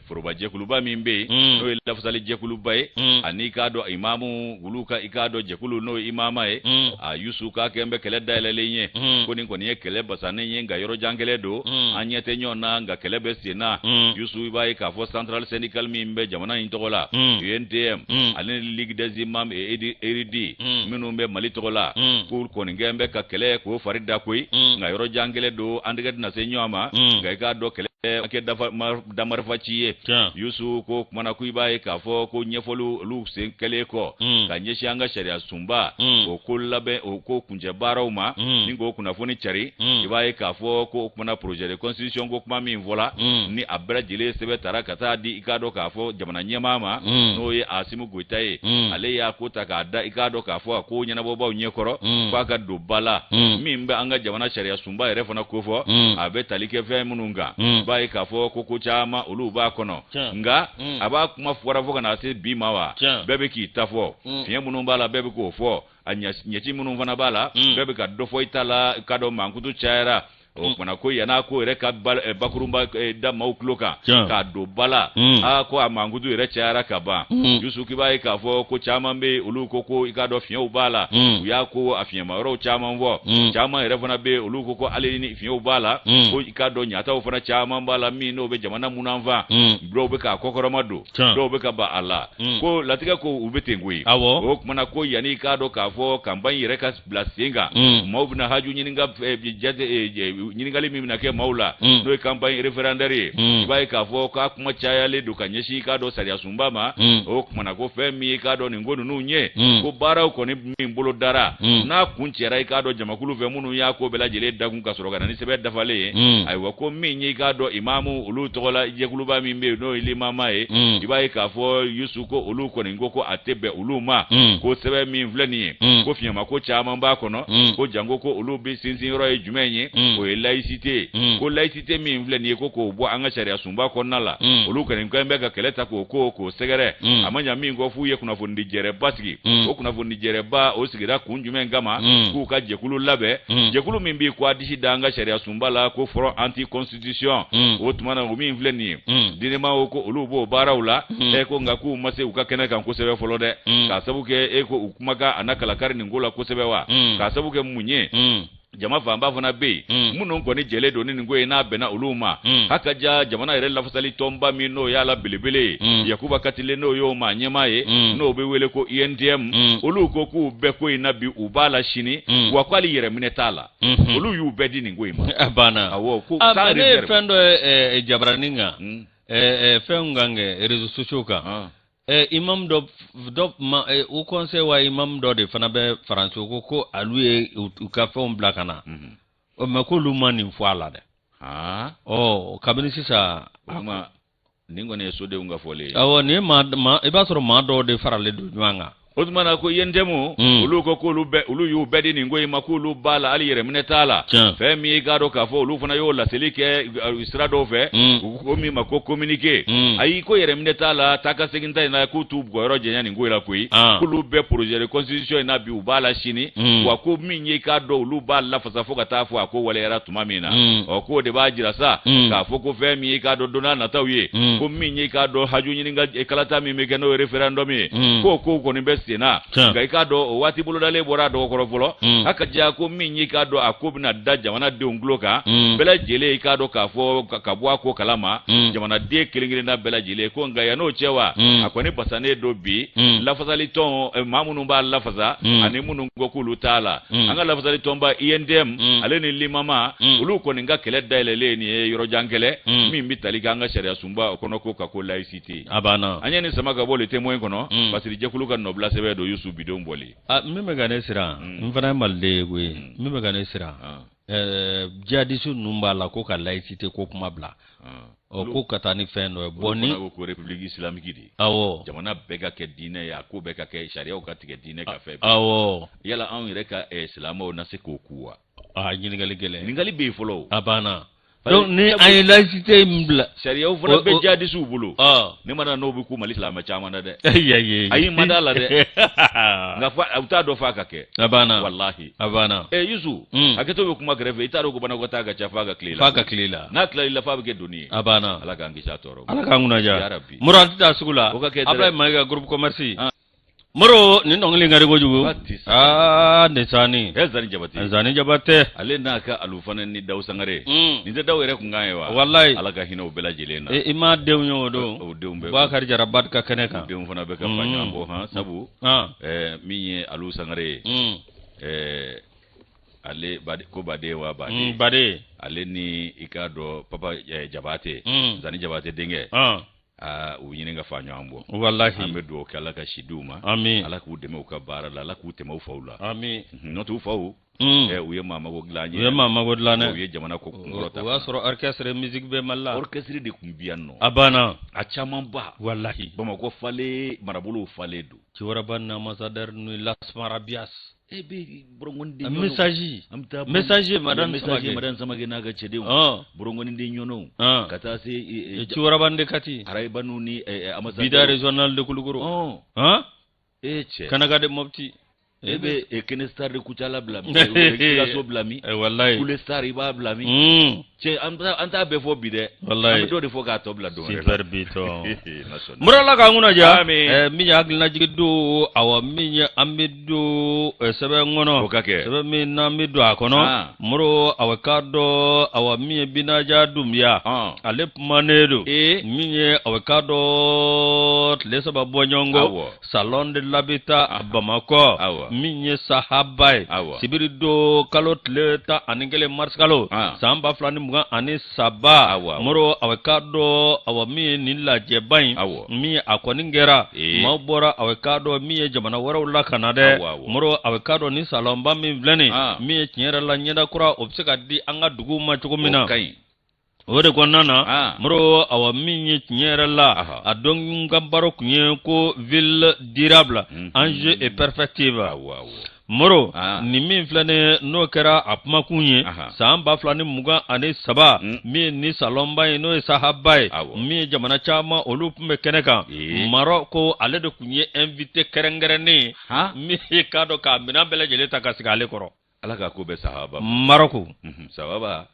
forobajɛkuluba min bɛ yen, n'o ye lafasali jɛkuluba ye, ani i k'a dɔn imamu olu ka i k'a dɔn jɛkulu, n'o ye imama ye. A Yusu k'a kɛ n bɛ kɛlɛ dayɛlɛlen ye, ko nin kɔni ye kɛlɛ basannen ye, nka yɔrɔ jan kɛlɛ don, an ɲɛ tɛ ɲɔgɔn na, nka kɛlɛ bɛ sen na. Yusu, i b'a ye k'a fɔ centrale syndicale min bɛ jamana in tɔgɔ la, UNTM, ale ni Ligue des imams et érudits minnu bɛ Mali tɔgɔ la, k'u kɔni kɛ n bɛ ka kɛlɛ k'o fari da koyi, nka yɔrɔ jan kɛlɛ don, an tɛgɛ tɛna se ɲɔgɔn ma, nka i k'a dɔn kɛlɛ kɛ dafa damarifa ci ye. Yusu ko kumana na ko i b'a ye k'a fɔ ko ɲɛfɔliw olu sen kɛlen kɔ ka ɲɛsin an ka sariya sunba o ko labɛn, o ko kuncɛ baaraw ma, ni k'o kunnafoni cari, i b'a ye k'a fɔ ko o kumana projet de constitution ko kuma min fɔla, ni a bɛɛ lajɛlen sɛbɛn tara ka taa di i k'a dɔn k'a fɔ jamana ɲɛmaa ma, n'o ye Asimi Goyita ye. Ale y'a ko ta k'a da i k'a dɔn k'a fɔ a ko ɲɛnabɔbaw ɲɛkɔrɔ, k'a ka don ba la min bɛ an ka jamana sariya sunba yɛrɛ fana kofɔ, a bɛ tali kɛ fɛn minnu kan. B'a ye k'a fɔ ko ko caman olu b'a kɔnɔ, nka a b'a kuma fɔra fo ka na se bi ma wa, bɛɛ bɛ k'i ta fɔ. Fiɲɛ minnu b'a la, bɛɛ bɛ k'o fɔ. A ɲɛci minnu fana b'a la, bɛɛ bɛ ka dɔ fɔ i ta la. K'a dɔn mankutu cayara. O kumana ko yan'a ko yɛrɛ ka bakurunba da maaw tulo kan k'a don ba la, aa, ko a mankutu yɛrɛ cayara ka ban. Yusu, k'i b'a ye k'a fɔ ko caman bɛ yen, olu ko ko i k'a dɔn fiɲɛw b'a la. U y'a ko a fiɲɛma yɔrɔw caman fɔ. Caman yɛrɛ fana bɛ yen, olu ko ko hali ni fiɲɛw b'a la, ko i k'a dɔn ɲataw fana caman b'a la min n'o bɛ jamana munanfan. Dɔw bɛ k'a kɔkɔrɔma don, dɔw bɛ ka ban a la. Ko latigɛ ko u bɛ ten koyi. O kumana ko yanni i k'a dɔn k'a fɔ campagne yɛrɛ ka bila sen kan, maaw bɛna haju ɲininka, jate ɲininkali min bɛna kɛ maaw la, n'o ye campagne référendaire ye, i b'a ye k'a fɔ k'a kuma cayalen don ka ɲɛsin i k'a dɔn sariya sunba ma. O kumana ko fɛn min ye i k'a dɔn nin ko ninnu ye, ko baaraw kɔni min bolo dara, n'a kuncɛra i k'a dɔn jamakulu fɛ minnu y'a ko bɛɛ lajɛlen dakun ka sɔrɔ ka na ni sɛbɛn dafalen ye, ayiwa, ko min ye i k'a dɔn imamu olu tɔgɔla jɛkuluba min bɛ yen, n'o ye limama ye, i b'a ye k'a fɔ Yusu ko olu kɔni ko ko a tɛ bɛn olu ma, ko sɛbɛn min filɛ nin ye, ko fiɲɛma ko caman b'a kɔnɔ, ko janko ko olu bɛ sinsin yɔrɔ ye jumɛn ye, o ye ye laïcité ko laïcité min filɛ nin ye ko k'o bɔ an ka sariya sunba kɔnɔna la olu kɔni kɛlen bɛ ka kɛlɛ ta k'o ko k'o sɛgɛrɛ a ma ɲa min kɔ f'u ye kunnafonidi jɛrɛba sigi o kunnafonidi jɛrɛba o sigira kun jumɛn kama k'u ka jɛkulu labɛn jɛkulu min b'i ko a disi da an ka sariya sunba la ko front anti constitution o tuma na o min filɛ nin ye DINEMA ko olu b'o baaraw la e ko nka k'u ma se u ka kɛnɛ kan kosɛbɛ fɔlɔ dɛ k'a sabu kɛ e ko u kumakan a na kalakari nin ko la kosɛbɛ wa k'a sabu kɛ mun ye jama fanba fana bɛ yen minnu kɔni jɛlen don ni nin ko ye n'a bɛnna olu ma haka ja jamana yɛrɛ lafasali tɔnba min n'o y'a la belebele ye Yakuba Katile n'o y'o maa ɲɛmaa ye n'o bɛ wele ko UNTM olu ko k'u bɛ ko in na bi u b'a la sini wa ko hali yɛrɛminɛ t'a la olu y'u bɛɛ di nin ko in ma a banna awɔ ko sans ne ye fɛn dɔ ye jabaranin kan fɛnw kan kɛ réseaux sociaux kan imam dɔ dɔ ma haut conseil wa imam dɔ de fana bɛ faransi ko ko alu ye u ka fɛnw bila ka na mais k'olu ma nin fɔ a la dɛ ɔ kabini sisan nin kɔni ye sodenw ka fɔlen ye awɔ nin ye maa i b'a sɔrɔ maa dɔw de faralen don ɲɔgɔn kan o tuma na ko UNTM olu ko k'olu bɛ olu y'u bɛɛ di nin ko in ma k'olu b'a la hali yɛrɛminɛ t'a la fɛn min i k'a dɔn k'a fɔ olu fana y'o laseli kɛ sira dɔw fɛ u ko min ma ko communiqué ayi ko yɛrɛminɛ t'a la taa ka segin ta in na k'u t'u bɔyɔrɔ janya nin ko in la koyi k'olu bɛ projet de constitution in na bi u b'a la sini wa ko min ye i k'a dɔn olu b'a lafasa fo ka taa fɔ a ko waleyara tuma min na ɔ k'o de b'a jira sa k'a fɔ ko fɛn min ye i k'a dɔn don n'a nataw ye ko min ye i k'a dɔn haju ɲininka kalata min bɛ kɛ n'o ye référendum ye k'o kow kɔni bɛ sen na nka i k'a dɔn o waati bolodalen bɔra a dɔgɔkɔrɔ fɔlɔ a ka diya ko min ye i k'a dɔn a ko bɛna da jamanadenw tulo kan bɛɛ lajɛlen i k'a dɔn k'a fɔ ka bɔ a ko kalama jamanaden kelen kelenna bɛɛ lajɛlen ko nka yann'o cɛ wa a kɔni basannen don bi lafasali tɔn maa minnu b'a lafasa ani minnu ko k'olu t'a la an ka lafasali tɔnba UNTM ale ni limama olu kɔni ka kɛlɛ dayɛlɛlen nin ye yɔrɔjan kɛlɛ min bɛ tali kɛ an ka sariya sunba o kɔnɔ ko ka ko laïcité a banna an ye nin sama ka bɔ le témoin kɔnɔ fasiri jɛkulu ka nɔbila sɛbɛn don Yusu bidenw bɔli min bɛ ka ne siran n fana ye maliden ye koyi min bɛ ka ne siran jihadisi ninnu b'a la ko ka laïcité ko kuma bila ɔ ko ka taa ni fɛn dɔ ye bon ni ko république islamique de awɔ jamana bɛɛ ka kɛ diinɛ ye a ko bɛɛ ka kɛ sariyaw ka tigɛ diinɛ ka fɛn awɔ yala anw yɛrɛ ka silamɛw na se k'o ku wa aa ɲininkali gɛlɛn ɲininkali bɛ yen fɔlɔ a banna donc ni an ye laïcité min bila sariyaw fana bɛ jihadisiw bolo ne ma da n'o bɛ ku Mali silamɛ caman na dɛ ayi ma da la dɛ nka u t'a dɔn f'a ka kɛ a banna walahi a banna ɛ Yusu hakɛto bɛ kuma kɛrɛfɛ i t'a dɔn ko banakɔtaa ka ca f'a ka tile la f'a ka tile la n'a tilala i la f'a bɛ kɛ doni ye a banna Ala k'an kisi a tɔɔrɔ Ala k'an kunna diya Moro an tɛ taa sugu la o ka kɛ Ablaye Mayiga groupe commerce Moro nin dɔnkili in ka di kojugu aa nin sani ɛ Zani Jabate Zani Jabate ale n'a ka alu fana ni Dawu Sangare nin tɛ Dawu yɛrɛ kunkan ye wa walayi Ala ka hinɛ u bɛɛ lajɛlen na i m'a denw ye o don o denw bɛɛ Bakari Jara Bad ka kɛnɛ kan denw fana bɛ ka fa ɲɔgɔn kɔ han sabu min ye alu Sangare ye ale ko baden wa baden baden ale ni i k'a dɔn papa Jabate Zani Jabate denkɛ aa u ɲini ka fa ɲɔgɔn bɔ walahi an bɛ dugawu kɛ ala ka si d'u ma amin ala k'u dɛmɛ u ka baara la ala k'u tɛmɛ u faw la amin n'o tɛ u faw u ye maa mago dilan ye u ye maa mago dilan dɛ u ye jamana ko kunkɔrɔta o y'a sɔrɔ orchestre musique bɛ Mali la orchestre de tun bɛ yan nɔ a banna a camanba walahi Bamakɔ falen marabolow falen don Ciwaraba ni ambassadeur ni Lasmarabias e bɛ burongɔniden message an bɛ taa message madame message madame Samake n'a ka cɛdenw burongɔniden ɲɔnɔw ka taa se Ciwaraba de Kati arayibanu ni ambassadeur Bida régional de Kulukoro e cɛ Kanaga de Mopti e bɛ Kene Star de Kucala bila min Sikaso bila min walayi Kule Star i b'a bila min cɛ an t'a bɛɛ fɔ bi dɛ walayi an bɛ dɔ de fɔ k'a tɔ bila don wɛrɛ super bitɔn Mura Ala k'an kunna diya min ye hakilinajigin don awa min ye an bɛ don sɛbɛn kɔnɔ o ka kɛ sɛbɛn min n'an bɛ don a kɔnɔ Moro awa k'a dɔn awa min ye Binaja Dunbiya ale kumanen don min ye awa k'a dɔn tile saba bɔɲɔgɔnko salon de l'habitat a Bamakɔ min ye sahaba ye sibiri don kalo tile 11 mars kalo san 2023 Moro awa k'a dɔn awa min ye nin lajɛba in min a kɔni kɛra maaw bɔra awa k'a dɔn min ye jamana wɛrɛw la ka na dɛ Moro awa k'a dɔn nin salonba min filɛ nin min ye tiɲɛ yɛrɛ la ɲɛda kura o bɛ se ka di an ka duguw ma cogo min na o de kɔnɔna na Moro awa min ye tiɲɛ yɛrɛ la a don ka baro tun ye ko ville durable enjeux et perspectives. Moro, nin min filɛ nin n'o kɛra a kumakun ye san 2023, min ye nin salɔnba ye, n'o ye sahaba ye, min ye jamana caman olu tun bɛ kɛnɛ kan. Marɔku ko ale de tun ye invité kɛrɛnkɛrɛnnen ye, min ye k'a dɔn k'a minɛn bɛɛ lajɛlen ta ka sigi ale kɔrɔ. Ala k'a ko bɛɛ sahaba. Marɔku. Sahaba.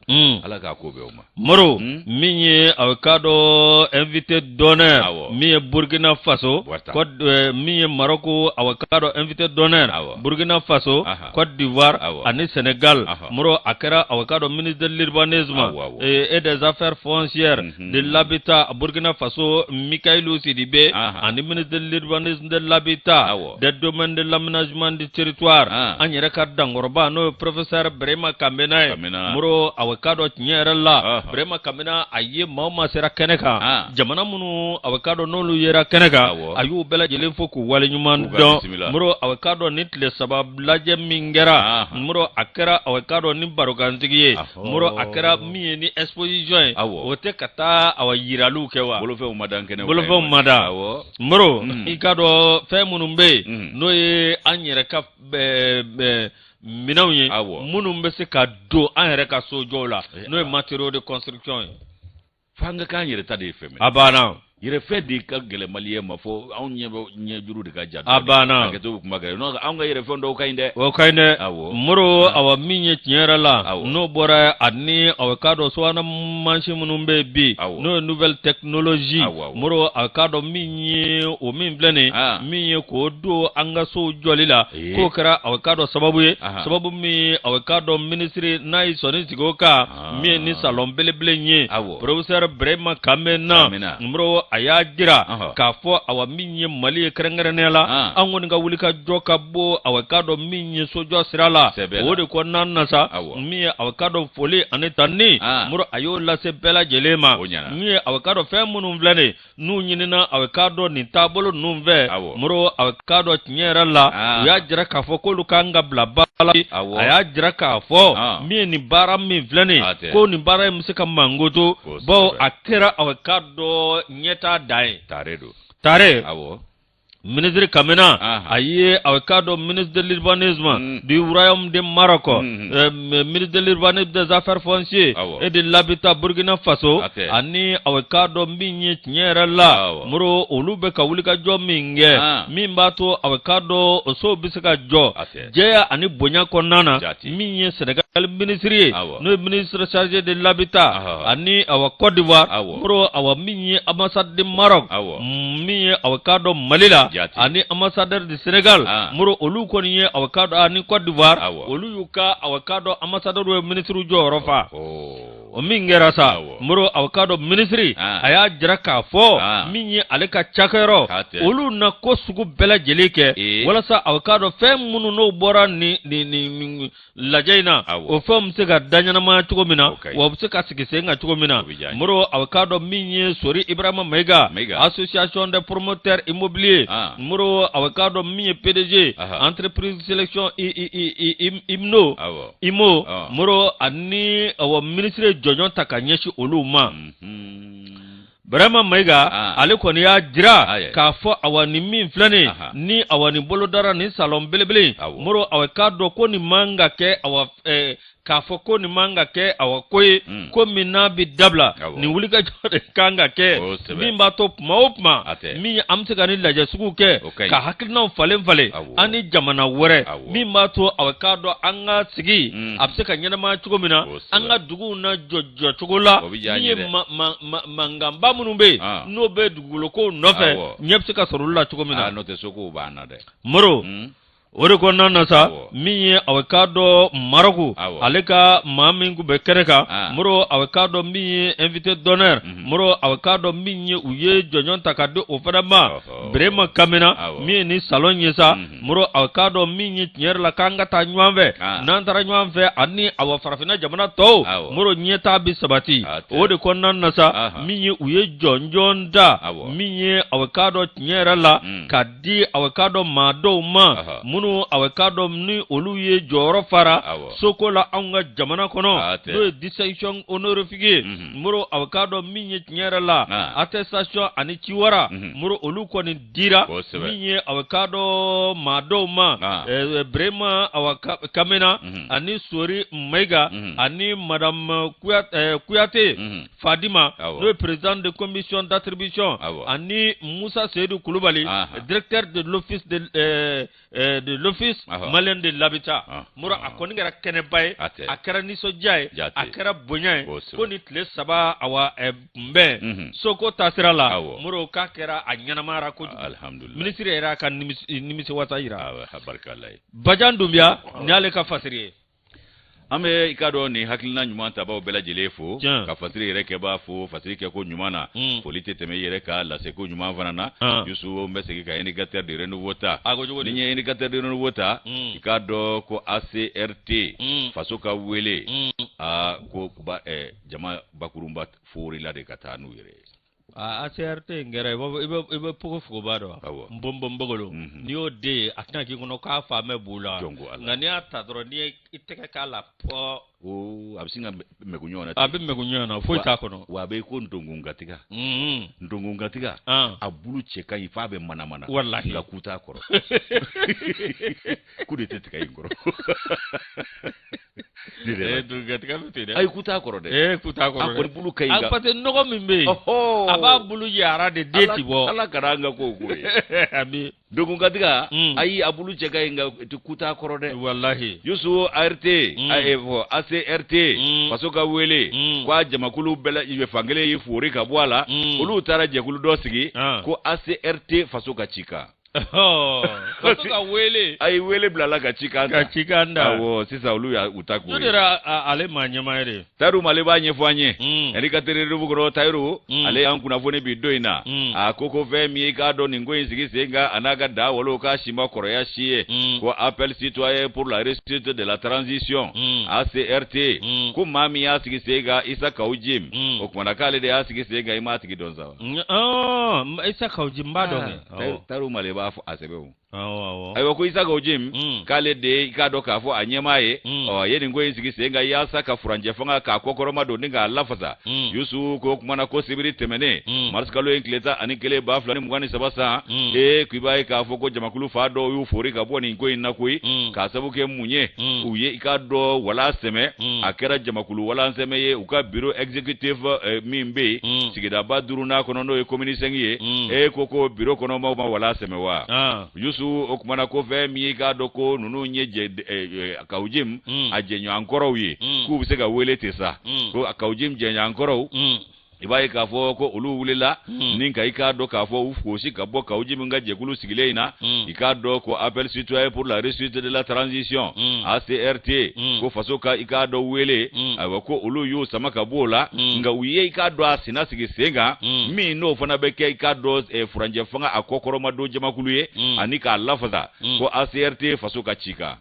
Ala k'a ko bɛɛ o ma. Moro, min ye a k'a dɔn invité d'honneur, min ye Burkina Faso, min ye Marɔku, a k'a dɔn invité d'honneur, Burkina Faso, Côte d'Ivoire ani Sénégal. Moro, a kɛra a k'a dɔn ministre de l'urbanisme et des affaires foncières, de l'habitat Burkina Faso, Mikaïlou Sidibé, ani ministre de l'urbanisme, de l'habitat, des domaines, de l'aménagement du territoire, an yɛrɛ ka dankɔrɔba, n'o ye professeur Berema Kamena ye. Moro, a k'a dɔn tiɲɛ yɛrɛ la, Berema Kamena, a ye maa o maa sera kɛnɛ kan, jamana minnu a k'a dɔn n'olu yera kɛnɛ kan, a y'u bɛɛ lajɛlen fo k'u waleɲuman dɔn. Moro, a k'a dɔn ni tile 3 lajɛ min kɛra, Moro, a kɛra a k'a dɔn ni barokansigi ye. Moro, a kɛra min ye ni exposition ye, o tɛ ka taa awa yiraliw kɛ wa? Bolofɛnw ma dan kɛnɛ. Bolofɛnw ma dan. Moro, i k'a dɔn fɛn minnu bɛ yen, n'o ye an yɛrɛ ka minɛnw ye minnu bɛ se ka don an yɛrɛ ka sojɔw la, n'o ye matériaux de construction ye. F'an ka k'an yɛrɛ ta de ye fɛn. A banna. Yɛrɛfɛn de ka gɛlɛn maliyɛn ma, fo anw ɲɛ bɛ ɲɛjuru de ka ja. A banna. Hakɛto bɛ kuma kɛ, n'o anw ka yɛrɛfɛn dɔw ka ɲi dɛ. O ka ɲi dɛ. Moro, awa, min ye tiɲɛ yɛrɛ la, n'o bɔra ani awa k'a dɔn subahana mansin minnu bɛ yen bi, n'o ye nouvelle technologie. Moro, a k'a dɔn min ye o min filɛ nin, min ye k'o don an ka sow jɔli la, k'o kɛra awa k'a dɔn sababu ye, sababu min awa k'a dɔn minisiri n'a ye sɔnni sigi o kan, min ye ni salon belebele in ye, professeur Berema Kamena. Moro, a y'a jira k'a fɔ awa min ye Mali ye kɛrɛnkɛrɛnnenya la, an kɔni ka wuli ka jɔ ka bɔ awa k'a dɔn min ye sojɔ sira la. O de kɔnɔna na sa, min ye awa k'a dɔn foli ani tanuni, Moro, a y'o lase bɛɛ lajɛlen ma. Min ye awa k'a dɔn fɛn minnu filɛ nin n'u ɲinina a k'a dɔn nin taabolo ninnu fɛ, Moro, a k'a dɔn tiɲɛ yɛrɛ la, u y'a jira k'a fɔ k'olu kan ka bila ba la. A y'a jira k'a fɔ min ye nin baara min filɛ nin, ko nin baara in bɛ se ka mankoto, bawo a kɛra a k'a dɔn ɲɛtaa dan ye. Tare don. Tare. Ministre Kamena, a ye a k'a dɔn ministre de l'urbanisme du royaume de Maroc, ministre de l'urbanisme, des affaires foncières et de l'habitat Burkina Faso, ani a k'a dɔn min ye tiɲɛ yɛrɛ la, Moro, olu bɛ ka wulikajɔ min kɛ, min b'a to a k'a dɔn o sow bɛ se ka jɔ jɛya ani bonya kɔnɔna na. Min ye Sénégal minisiri ye, n'o ye ministre chargé de l'habitat, ani awa Côte d'Ivoire, Moro, awa min ye ambassade de Maroc, min ye awa k'a dɔn Mali la, ani ambassadeur du Sénégal, Moro, olu kɔni ye awa k'a dɔn ani Côte d'Ivoire, olu y'u ka awa k'a dɔn ambassadeur ye minisiriw jɔyɔrɔ fa. O min kɛra sa, Moro, aw k'a dɔn minisiri a y'a jira k'a fɔ min ye ale ka cakɛyɔrɔ, olu na ko sugu bɛɛ lajɛlen kɛ walasa aw k'a dɔn fɛn minnu n'o bɔra nin lajɛ in na, o fɛnw bɛ se ka daɲɛnamaya cogo min na, wa u bɛ se ka sigi sen kan cogo min na. Moro, aw k'a dɔn min ye Sori Ibrahima Mayiga, association des promoteurs immobiliers, Moro, aw k'a dɔn min ye PDG entreprise sélection IMNO Imo, Moro, ani awa minisiri ye jɔnjɔn ta ka ɲɛsin olu ma. Burama Mayiga, ale kɔni y'a jira k'a fɔ awa nin min filɛ nin ni awa nin bolodara nin salon belebele, Moro, awa k'a dɔn ko nin man ka kɛ awa k'a fɔ ko nin man ka kɛ awa ko ye, ko min n'a bɛ dabila. Nin wulikajɔ de kan ka kɛ min b'a to tuma o tuma min an bɛ se ka nin lajɛ sugu kɛ, ka hakilinaw falen falen an ni jamana wɛrɛ, min b'a to a k'a dɔn an ka sigi a bɛ se ka ɲɛnamaya cogo min na, an ka duguw na jɔ jɔcogo la, min ye mankanba minnu bɛ yen n'o bɛ dugukolo nɔfɛ, ɲɛ bɛ se ka sɔrɔ olu la cogo min na. N'o tɛ sokow b'an na dɛ. Moro, o de kɔnɔna na sa, min ye a k'a dɔn Marɔku, ale ka maa min tun bɛ kɛnɛ kan, Moro, a k'a dɔn min ye invité d'honneur, Moro, a k'a dɔn min ye u ye jɔnjɔn ta ka di o fana ma, Berema Kamena, min ye nin salon ye sa, Moro, a k'a dɔn min ye tiɲɛ yɛrɛ la k'an ka taa ɲɔgɔn fɛ, n'an taara ɲɔgɔn fɛ ani awa farafinna jamana tɔw, Moro, ɲɛtaa bɛ sabati. O de kɔnɔna na sa, min ye u ye jɔnjɔn ta, min ye a k'a dɔn tiɲɛ yɛrɛ la, ka di a k'a dɔn maa dɔw ma minnu Minnu awa k'a dɔn ni olu ye jɔyɔrɔ fara soko la anw ka jamana kɔnɔ, n'o ye distinction honorifique ye. Moro, awa k'a dɔn min ye tiɲɛ yɛrɛ la, attestation ani ciwara, Moro, olu kɔni dira min ye awa k'a dɔn maa dɔw ma, Birema awa Kamena ani Sori Mayiga ani madame Kuyate Fadima, n'o ye président de commission d'attribution, ani Musa Seyidu Kulubali, directeur de l'office de l'office malien de l'habitat. Moro, a kɔni kɛra kɛnɛba ye, a kɛra nisɔndiya ye, a kɛra bonya ye, ko ni tile 3 awa kunbɛn soko taasira la, Moro, k'a kɛra a ɲɛnamayara kojugu. Alhamdulillah. Minisiri yɛrɛ y'a ka nimisiwasa yira. Bajan Dunbiya nin y'ale ka fasiri ye. An bɛ i k'a dɔn nin hakilina ɲuman tabaw bɛɛ lajɛlen fo, ka fasiri yɛrɛ kɛbaa fo fasiri kɛko ɲuman na. Foli tɛ tɛmɛ i yɛrɛ ka laseko ɲuman fana na. Yusu, n bɛ segin ka Indicateur de renouveau ta. Ni n ye Indicateur de renouveau ta, i k'a dɔn ko ACRT, faso ka wele, aa, ko jama bakurunba forila de ka taa n'u yɛrɛ ye. Aa, ACRT in kɛra i bɛ fogofogoba dɔn, nponponbogolo, n'i y'o den ye, a tɛna k'i kɔnɔ k'a fa mɛn bu la, nka n'i y'a ta dɔrɔn, n'i ye i tɛgɛ k'a la pɔ, a bɛ sin ka mɛgu ɲɔgɔn na. A bɛ mɛgu ɲɔgɔn na, foyi t'a kɔnɔ. Wa a bɛ ko ntonkunkatiga, ntonkunkatiga, a bulu cɛ ka ɲi f'a bɛ manamana. Walahi. Nka ku t'a kɔrɔ, ku de tɛ tiga in kɔrɔ. Ntonkunkatiga bɛ ten dɛ. Ayi, ku t'a kɔrɔ dɛ. Ee, ku t'a kɔrɔ. A kɔni bulu ka ɲi. Parce que nɔgɔ min bɛ yen, a b'a bulu yara de, den ti bɔ. Ala kana an ka kow k'o ye. Ami. Ntonkunkatiga, ayi, a bulu cɛ ka ɲi nka ku t'a kɔrɔ dɛ. Walahi. Yusu, ART, fɔ ACRT, faso ka wele, ko a jamakulu bɛɛ la fankelen y'i foori ka bɔ a la, olu taara jɛkulu dɔ sigi ko ACRT faso ka cikan. Faso ka wele. Ayi, wele bilala ka cikan ta. Ka cikan da. Awɔ, sisan olu y'a u ta k'o ye. Jɔn yɛrɛ ale maa ɲɛmaa ye de? Tayiru Male b'a ɲɛfɔ an ye. Indicateur renouveau kɔnɔ, Tayiru, ale y'an kunnafoni bi don in na. A ko ko fɛn min ye i k'a dɔn nin ko in sigi sen kan, a n'a ka da wolo k'a si ma kɔrɔya si ye. Ko Appel citoyen pour la réussite de la transition, ACRT, ko maa min y'a sigi sen kan, Isa Kawu Jim. O kumana k'ale de y'a sigi sen kan, i m'a tigi dɔn sa wa? Isa Kawu Jim, n b'a dɔn kɛ. Tayiru Male b'a fɔ a sɛbɛn o. Ayiwa, ko Isa Kawu Jim, k'ale de ye i k'a dɔn k'a fɔ a ɲɛmaa ye. Ɔ, a ye nin ko in sigi sen kan yaasa ka furancɛ fanga k'a kɔkɔrɔma don ni k'a lafasa. Yusu, ko kumana ko sibiri tɛmɛnen, marisikalo ye tile 11 2023 san, ee, k'i b'a ye k'a fɔ ko jamakulu fa dɔw y'u fori ka bɔ nin ko in na koyi. K'a sabu kɛ mun ye? U ye i k'a dɔn walan sɛmɛ, a kɛra jamakulu walan sɛmɛ ye u ka bureau exécutif min bɛ yen sigidaba duurunan kɔnɔ, n'o ye commune 5 ye. E ko bureau kɔnɔ maaw ma walan sɛmɛ wa? Yusu, o kumana ko fɛn min ye k'a dɔn ko ninnu ye Kawu Jim a jɛɲɔgɔn kɔrɔw ye, k'u bɛ se ka wele ten sa, ko Kawu Jim jɛɲɔgɔn kɔrɔw, i b'a ye k'a fɔ ko olu wulila ni ka i k'a dɔn k'a fɔ u fosi ka bɔ Kawu Jim ka jɛkulu sigilen in na. I k'a dɔn ko Appel citoyen pour la réussite de la transition, ACRT, ko faso ka i k'a dɔn wele, ayiwa, ko olu y'u sama ka bɔ o la. Nka u ye i k'a dɔn a sina sigi sen kan min n'o fana bɛ kɛ i k'a dɔn furancɛ fanga a kɔkɔrɔma don jamakulu ye ani k'a lafasa, ko ACRT faso ka cikan.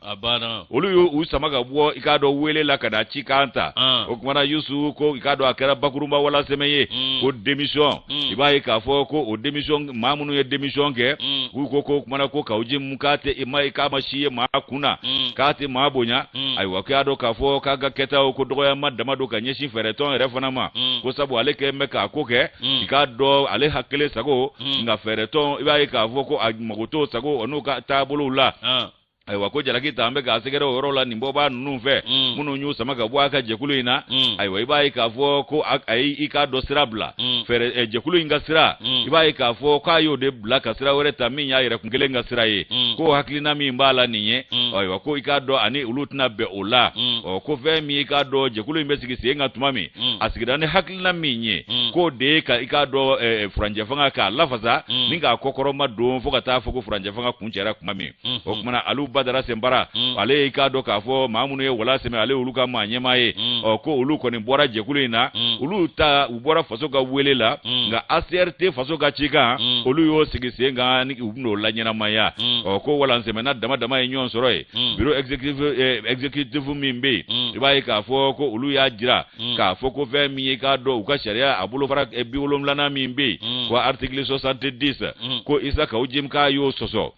Olu y'u sama ka bɔ i k'a dɔn wele la ka na cikan ta. O kumana, Yusu, ko i k'a dɔn a kɛra bakurunba wala sɛmɛ ye, ko démission, i b'a ye k'a fɔ ko o démission, maa minnu ye démission kɛ, k'u ko kumana ko Kawu Jim k'a tɛ ma k'a ma si ye maa kun na, k'a tɛ maa bonya. Ayiwa, k'a dɔn k'a fɔ k'a ka kɛtaw ko dɔgɔyama dama don ka ɲɛsin fɛɛrɛtɔn yɛrɛ fana ma, ko sabu ale kɛ bɛ k'a ko kɛ i k'a dɔn ale hakili sago, nka fɛɛrɛtɔn, i b'a ye k'a fɔ ko a mago t'o sago n'u ka taabolow la. Ayiwa, ko jalaki ta an bɛ k'a sɛgɛrɛ o yɔrɔ la nin bɔbaa ninnu fɛ minnu y'u sama ka bɔ a ka jɛkulu in na. Ayiwa, i b'a ye k'a fɔ ko a ye i k'a dɔn sira bila fɛɛrɛ jɛkulu in ka sira, i b'a ye k'a fɔ k'a y'o de bila ka sira wɛrɛ ta min y'a yɛrɛ kun kelen ka sira ye, ko hakilina min b'a la nin ye. Ayiwa, ko i k'a dɔn ani olu tɛna bɛn o la. Ɔ, ko fɛn min i k'a dɔn jɛkulu in bɛ sigi sen kan tuma min, a sigira ni hakilina min ye, k'o de ye ka i k'a dɔn furancɛ fanga k'a lafasa ni k'a kɔkɔrɔma don fo ka taa fɔ ko furancɛ fanga kuncɛra tuma min. O kumana Alu Badara Senbara, ale ye i k'a dɔn k'a fɔ maa minnu ye wala sɛmɛ, ale olu ka maa ɲɛmaa ye. Ɔ, ko olu kɔni bɔra jɛkulu in na, olu ta u bɔra faso ka wele la, nka ACRT faso ka cikan, olu y'o sigi sen kan ni u bɛn'o laɲɛnamaya. Ɔ, ko walansɛmɛna dama dama ye ɲɔgɔn sɔrɔ yen. Bureau exécutif min bɛ yen, i b'a ye k'a fɔ ko olu y'a jira k'a fɔ ko fɛn min ye k'a dɔn u ka sariya a bolofara 70nan min bɛ yen, ko article 70, ko Isa Kawu Jim k'a y'o sɔsɔ.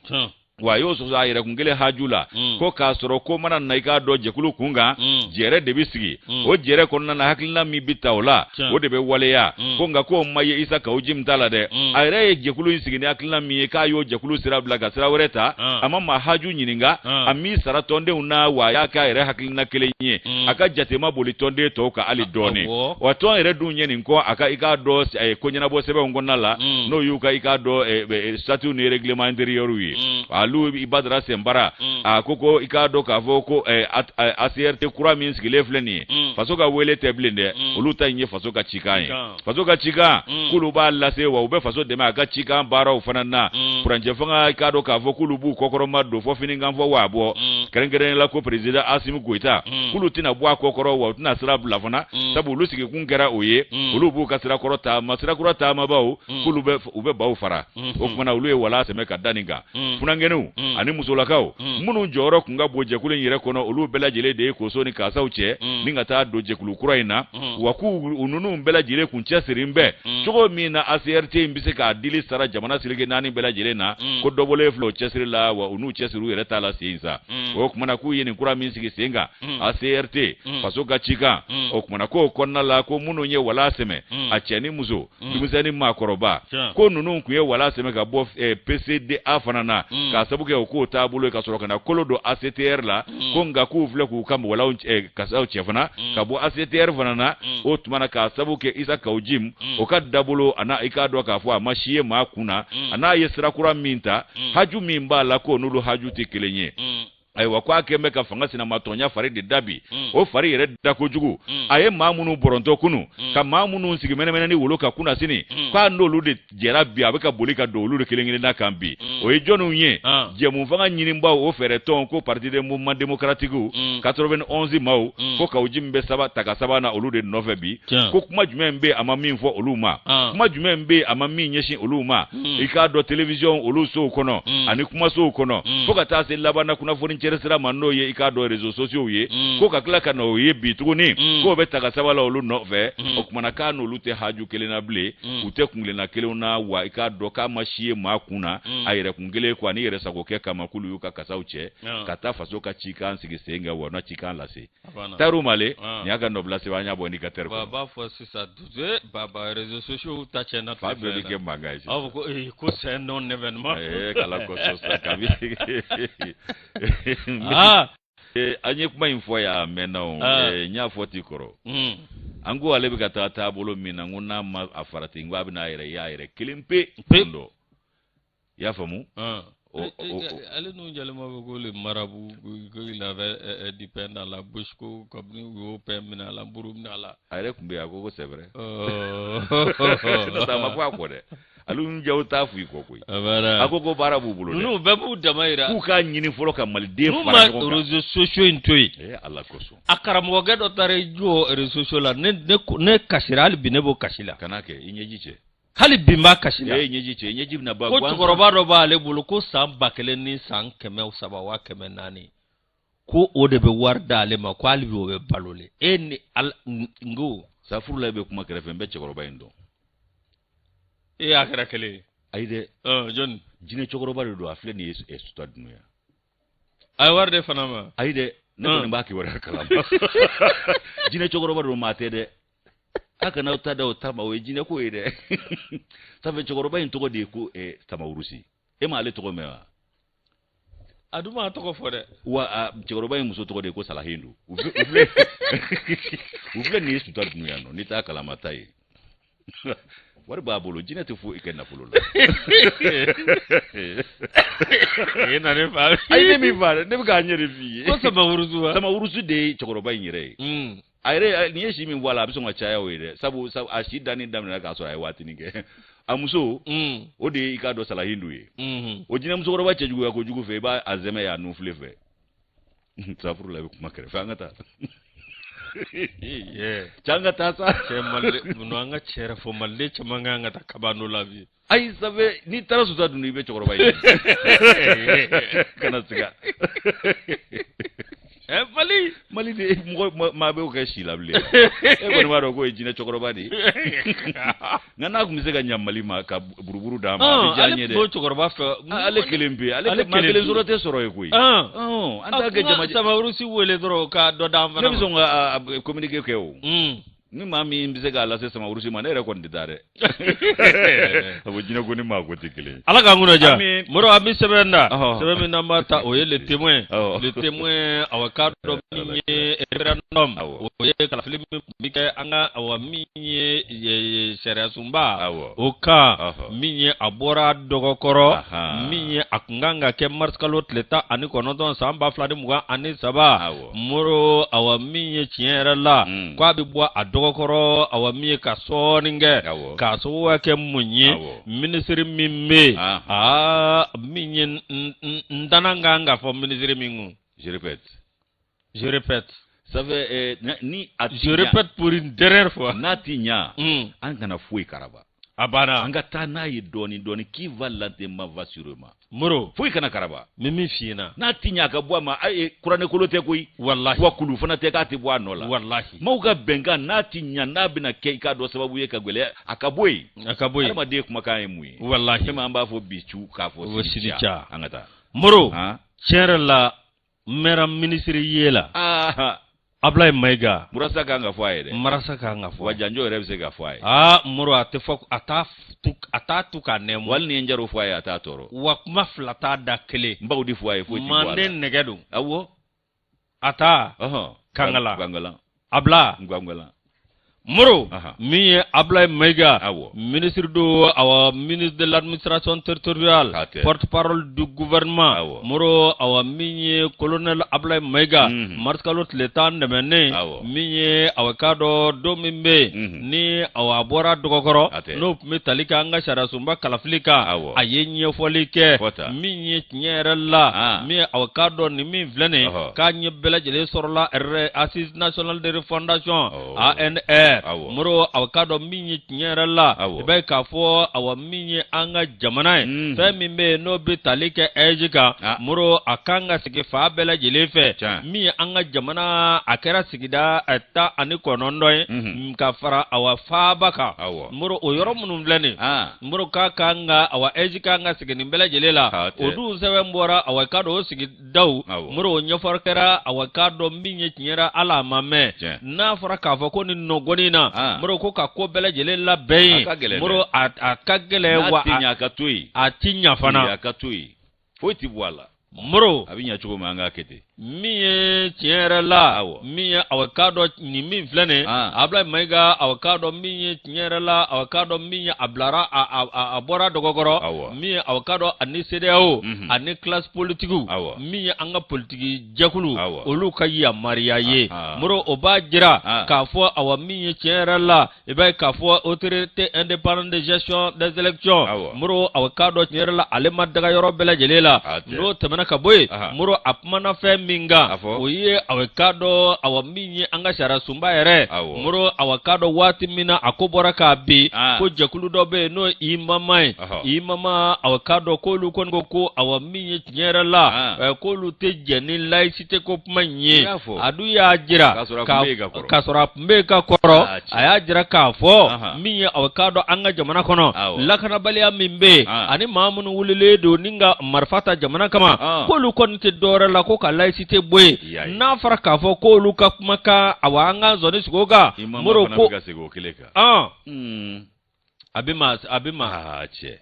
Wa a y'o sɔsɔ a yɛrɛkun kelen haju la ko k'a sɔrɔ ko mana na i k'a dɔn jɛkulu kun kan, jɛrɛ de bɛ sigi. O jɛrɛ kɔnɔna na, hakilina min bɛ ta o la, o de bɛ waleya. Ko nka k'o ma ye Isa Kawu Jim ta la dɛ. A yɛrɛ ye jɛkulu in sigi ni hakilina min ye, k'a y'o jɛkulu sira bila ka sira wɛrɛ ta. A ma maa haju ɲininka, a m'i sara tɔndenw na, wa a y'a kɛ a yɛrɛ hakilina kelen ye. A ka jate ma boli tɔnden tɔw kan hali dɔɔnin. Wa tɔn yɛrɛ dun ye nin kɔ a ka i k'a dɔn ko ɲɛnabɔ sɛbɛnw kɔnɔna la, n'o y'u ka i k'a dɔn statut ni règlement intérieur ye. Alu Badara Sɛnpara, a ko i k'a dɔn k'a fɔ ko ACRT kura min sigilen filɛ nin ye, faso ka wele tɛ bilen dɛ. Olu ta in ye faso ka cikan ye. Faso ka cikan, k'olu b'a lase, wa u bɛ faso dɛmɛ a ka cikan baaraw fana na. Furancɛ fanga, i k'a dɔn k'a fɔ k'olu b'u kɔkɔrɔma don fɔ finikan fɔ waa bɔ, kɛrɛnkɛrɛnnenya la ko président Asimi Goyita, k'olu tɛna bɔ a kɔkɔrɔ, wa u tɛna sira bila fana, sabu olu sigikun kɛra o ye. Olu b'u ka sirakɔrɔ taama, sirakura taamabaw, k'olu bɛ u bɛ baw fara. O tuma na, olu ye wala sɛmɛ ka da nin kan. Funankɛninw ani musolakaw minnu jɔyɔrɔ tun ka bon jɛkulu in yɛrɛ kɔnɔ, olu bɛɛ lajɛlen de ye koso ni kasaw cɛ ni ka taa don jɛkulu kura in na. Wa k'u ninnu bɛɛ lajɛlen kun cɛsirilen bɛ cogo min na ACRT in bɛ se k'a dili sara jamana seleke naani bɛɛ lajɛlen na, ko dɔ bɔlen filɛ o cɛsiri la, wa u n'u cɛsiri u yɛrɛ t'a la sen sa. O tuma na, k'u ye nin kura min sigi sen kan, ACRT, faso ka cikan, o tuma na k'o kɔnɔna la, ko minnu ye wala sɛmɛ, a cɛ ni muso, denmisɛn ni maakɔrɔba, ko ninnu tun ye wala sɛmɛ ka bɔ PCDA fana na, k'a sabu kɛ o k'o taabolo ye, ka sɔrɔ ka na kolo don ACTR la. Ko nka k'u filɛ k'u ka walaw kasaw cɛ fana ka bɔ ACTR fana na. O tuma na, k'a sabu kɛ Isa Kawu Jim o ka dabolo, a n'a i k'a dɔn k'a fɔ a ma si ye maa kun na, a n'a ye sira kura min ta, haju min b'a la, k'o n'olu haju tɛ kelen ye. Ayiwa, ko a kɛn bɛ ka fanga sinamatɔnya fari de da bi. O fari yɛrɛ da kojugu, a ye maa minnu bɔrɔntɔ kunu, ka maa minnu sigi mɛnɛmɛnɛ ni wolo ka kunna sini, k'a n'olu de jɛra bi, a bɛ ka boli ka don olu de kelen kelenna kan bi. O ye jɔnniw ye? Jɛmu fanga ɲininbaw, o fɛɛrɛ tɔn ko Parti de Mouvement Démocratique 91 maaw, ko Kawu Jim bɛ saba ta ka saba na olu de nɔfɛ bi. Ko kuma jumɛn bɛ a ma min fɔ olu ma? Kuma jumɛn bɛ a ma min ɲɛsin olu ma? I k'a dɔn télévision olu sow kɔnɔ ani kumasow kɔnɔ, fo ka taa se laban na kunnafoni cɛri sira ma, n'o ye i k'a dɔn réseaux sociaux ye, ko ka tila ka na o ye bi tuguni k'o bɛ ta ka saba la olu nɔfɛ. O tuma na, k'a n'olu tɛ haju kelen na bilen, u tɛ kuntilenna kelenw na. Wa i k'a dɔn k'a ma si ye maa kun na, a yɛrɛkun kelen ko ani yɛrɛ sago kɛ kama, k'olu y'u ka kasaw cɛ ka taa faso ka cikan sigi sen kan, wa na cikan lase. Tayiru Male, nin y'a ka nɔbila sɛbɛn, an y'a bɔ Indicateur kɔnɔ. A b'a fɔ sisan baba réseaux sociaux ta tiɲɛna. Fa bɛɛ bɛ kɛ mankan ye sisan. Aw ko ee, ko c'est un non événement. Ee, k'Ala kosɔn sa kabi an ye kuma in fɔ yan a mɛnna o. N y'a fɔ t'i kɔrɔ, an ko ale bɛ ka taa taabolo min na, n ko n'a ma a farati, n ko a bɛna a yɛrɛ ye a yɛrɛ kelen pe don dɔ. I y'a faamu? Ale n'u jalima bɛ ko le marabout, ko il avait du pain dans la bouche, ko kabini u y'o pain minɛ a la, nburu minɛ a la. A yɛrɛ tun bɛ yen, a ko ko c'est vrai. N'o tɛ a ma fɔ a kɔ dɛ. Alu jaw t'a fɔ i kɔ koyi. A ko ko baara b'u bolo dɛ. Ninnu bɛɛ b'u dama yira. K'u k'a ɲini fɔlɔ ka maliden fara ɲɔgɔn kan. N'u ma réseaux sociaux in to yen. Ee, Ala kosɔn. A karamɔgɔkɛ dɔ taara i jɔ réseaux sociaux la, ne kasira, hali bi ne b'o kasi la. Kana kɛ, i ɲɛji cɛ. Hali bi n b'a kasi la. Ee, ɲɛji cɛ, ɲɛji bɛna ban. Ko cɛkɔrɔba dɔ b'ale bolo ko san 1300 wa 400, ko o de bɛ wari d'ale ma, ko hali bi o bɛ balo le. E ni ala, n ko. Safurula, e bɛ kuma kɛrɛfɛ, n bɛ cɛkɔrɔba in dɔn. E y'a kɛra kelen ye. Ayi dɛ. Jɔnni? Jinɛ cɛkɔrɔba de don, a filɛ nin ye Suta Dunuya. A ye wari de fana ma. Ayi dɛ, ne kɔni b'a kibaruya kalama. Jinɛ cɛkɔrɔba don, maa tɛ dɛ. A kana aw ta da o ta ma, o ye jinɛ ko ye dɛ. Sabu cɛkɔrɔba in tɔgɔ de ye ko Tamawurusi. E m'ale tɔgɔ mɛn wa? A dun m'a tɔgɔ fɔ dɛ. Wa cɛkɔrɔba in muso tɔgɔ de ye ko Salahindu. U filɛ nin ye Suta Dunuya nɔ, n'i t'a kalama ta ye. Wari b'a bolo, jinɛ tɛ foyi kɛ nafolo la. E na ne fa. Ayi, ne min fa dɛ, ne bɛ k'a ɲɛ de f'i ye. Ko Samawurusu wa? Samawurusu de ye cɛkɔrɔba in yɛrɛ ye. A yɛrɛ, nin ye si min fɔ a la, a bɛ sɔn ka caya o ye dɛ, sabu a si danni daminɛna k'a sɔrɔ a ye waatinin kɛ. A muso, o de ye i k'a dɔn Salahindu ye. O jinɛ musokɔrɔba cɛjuguya kojugu fɛ, i b'a a zɛmɛ ye a nunfile fɛ. Safurula, i bɛ kuma kɛrɛfɛ, an ka taa. Cɛ, an ka taa sa. Cɛ, Mali, an ka cɛ yɛrɛ fɔ, maliden caman kan ka taa kabando la bi. Ayi, sabe, n'i taara Suta Dunu, i bɛ cɛkɔrɔba ye. Kana siga. Ɛ Mali Mali de mɔgɔ maa b'o kɛ si la bilen e kɔni b'a dɔn k'o ye jinɛ cɛkɔrɔba de ye nka n'a tun bɛ se ka ɲa Mali ma ka buruburu d'a ma a bɛ diya n ye dɛ ale cɛkɔrɔba fɛ ale kelen pe ale maa kelen sɔrɔ tɛ sɔrɔ ye koyi an t'a kɛ jama Samarusi wele dɔrɔn ka dɔ d'an fana ne bɛ sɔn ka communiqué kɛ o ni maa min bɛ se k'a lase Samarusi ma ne yɛrɛ kɔni tɛ taa dɛ a ko jinɛ ko ni maa ko tɛ kelen ala k'an kunna diya Moro an bɛ sɛbɛn da sɛbɛn min n'an b'a ta o ye le témoin le témoin awa k'a dɔn min ye référendum o ye kalafili min tun bɛ kɛ an ka awa min ye sariyasunba o kan min ye a bɔra dɔgɔkɔrɔ min ye a tun kan ka kɛ marisikalo tile 19 san 2023 Moro awa min ye tiɲɛ yɛrɛ la mm. k'a bɛ bɔ a dɔgɔkɔrɔ awa min ye ka sɔɔni kɛ k'a sababuya kɛ mun ye minisiri min bɛ yen ah. aa min ye n dana kan ka fɔ minisiri min kun. Je répète. Je répète. Ça fait eh, ni a Je répète pour une dernière fois. N'a ti ɲa mm. an kana foyi karaba. A banna. An ka taa n'a ye dɔɔni dɔɔni qui va lentement va sûrement. Moro. Foyi kana karaba. N bɛ min f'i ɲɛna. N'a ti ɲa a ka bɔ a ma ayi kuranɛkolo tɛ koyi. Walahi. Wa kulu fana tɛ k'a tɛ bɔ a nɔ la. Walahi. Maaw ka bɛnkan n'a ti ɲa n'a bɛna kɛ i k'a dɔn sababu ye ka gɛlɛya a ka bɔ yen. A ka bɔ yen. Adamaden kumakan ye mun ye. Walahi. Fɛn min an b'a fɔ bi cu k'a fɔ sini ca. An ka taa. Moro. Tiɲɛ yɛrɛ la n mɛnna minisiri ye la. Aa. Ablaye Mayiga. Murasa kan ka fɔ a ye dɛ. Marasa kan ka fɔ. Wa janjo yɛrɛ bɛ se ka fɔ a ye. Aa Moro a tɛ fɔ a t'a tu a t'a tu k'a nɛɛmu. Wali ni ye Njaro fɔ a ye a t'a tɔɔrɔ. Wa kuma fila t'a da kelen. N b'aw de fɔ a ye foyi tɛ bɔ a la. Manden nɛgɛ don. Awɔ. A ta. Ɔhɔn. Kangala. Gwangalan. Abla. Gwangalan. Moro min ye Ablaye Mayiga awɔ ministre don awa ministre de l'administration territoriale porte-parole du gouvernement awɔ Moro awa min ye colonel Ablaye Mayiga mhm. mars kalo tile 10 tɛmɛnen min ye awa k'a dɔn don min bɛ yen mhm. ni awa a bɔra dɔgɔkɔrɔ n'o tun bɛ tali kɛ an ka sariyasunba kalafili kan a ye ɲɛfɔli kɛ min ye tiɲɛ yɛrɛ la ah. min ye awa k'a dɔn nin min filɛ nin k'a ɲɛ bɛɛ lajɛlen sɔrɔla assise nationale de refondation ANR Moro awa k'a dɔn min ye tiɲɛ yɛrɛ la i b'a ye k'a fɔ awa min ye an ka jamana ye mm. fɛn min bɛ yen n'o bɛ tali kɛ AIGE kan ah. Moro a kan ka sigi fan bɛɛ lajɛlen fɛ min ye an ka jamana a kɛra sigida 19 ye mm-hmm. ka fara awa faaba kan Moro o yɔrɔ minnu filɛ nin ah. Moro k'a kan ka awa AIGE kan ka sigi nin bɛɛ lajɛlen la o dun sɛbɛn bɔra awa k'a dɔn o sigi daw Moro o ɲɛfɔli kɛra awa k'a dɔn min ye tiɲɛ yɛrɛ ala a ma mɛn n'a fɔra k'a fɔ ko nin nɔgɔnin na ah. Moro ko ka ko bɛɛ lajɛlen labɛn yen Moro a ka gɛlɛn wa a ka to yen a ti ɲa fana a ka to yen foyi ti bɔ a la Moro a bɛ ɲa cogo min an k'a kɛ ten min ye tiɲɛ yɛrɛ la min ye awa k'a dɔn nin min filɛ nin ah. Ablaye Mayiga awa k'a dɔn min ye tiɲɛ yɛrɛ la awa k'a dɔn min ye a bilara a bɔra dɔgɔkɔrɔ min ye awa k'a dɔn ani CEDEAO mhm. ani classe politique awɔ min ye an ka politiki jɛkulu Awɔ. olu ka yamaruya ye Ahan. Moro o b'a jira Ah. k'a fɔ awa min ye tiɲɛ yɛrɛ la i b'a ye k'a fɔ autorité indépendante de gestion des élections Awɔ. Moro awa k'a dɔn tiɲɛ yɛrɛ la ale ma daga yɔrɔ bɛɛ lajɛlen la A tɛ. n'o tɛmɛna ka bɔ yen Ahan. Moro a kumana fɛn min kan A fɔ. o ye awa k'a dɔn awa min ye an ka sariya sunba yɛrɛ Awɔ. Moro awa k'a dɔn waati min na a ko bɔra k'a bin Ah. ko jɛkulu dɔ bɛ yen n'o ye IMAMA ye Ɔhɔ. IMAMA awa k'a dɔn k'olu kɔni ko ko awa min ye tiɲɛ yɛrɛ la Ah. k'olu tɛ jɛn ni laïcité ko kuma in ye I y'a fɔ. a dun y'a jira K'a sɔrɔ a tun bɛ yen ka kɔrɔ. k'a sɔrɔ a tun bɛ yen ka kɔrɔ Ah, tiɲɛ. a y'a jira k'a fɔ Ahan. min ye awa k'a dɔn an ka jamana kɔnɔ Awɔ. lakanabaliya min bɛ yen Ah. ani maa minnu wulilen don ni ka marifa ta jamana kama Ah. k'olu kɔni tɛ dɔwɛrɛ la ko ka laïcité bɔ I y'a yen ye. n'a fɔra k'a fɔ k'olu ka kumakan awa an k'an sɔnni sigi o kan Imama Moro fana ko bɛ ka segin o kelen kan an Hmm. a bɛ ma a bɛ ma aa cɛ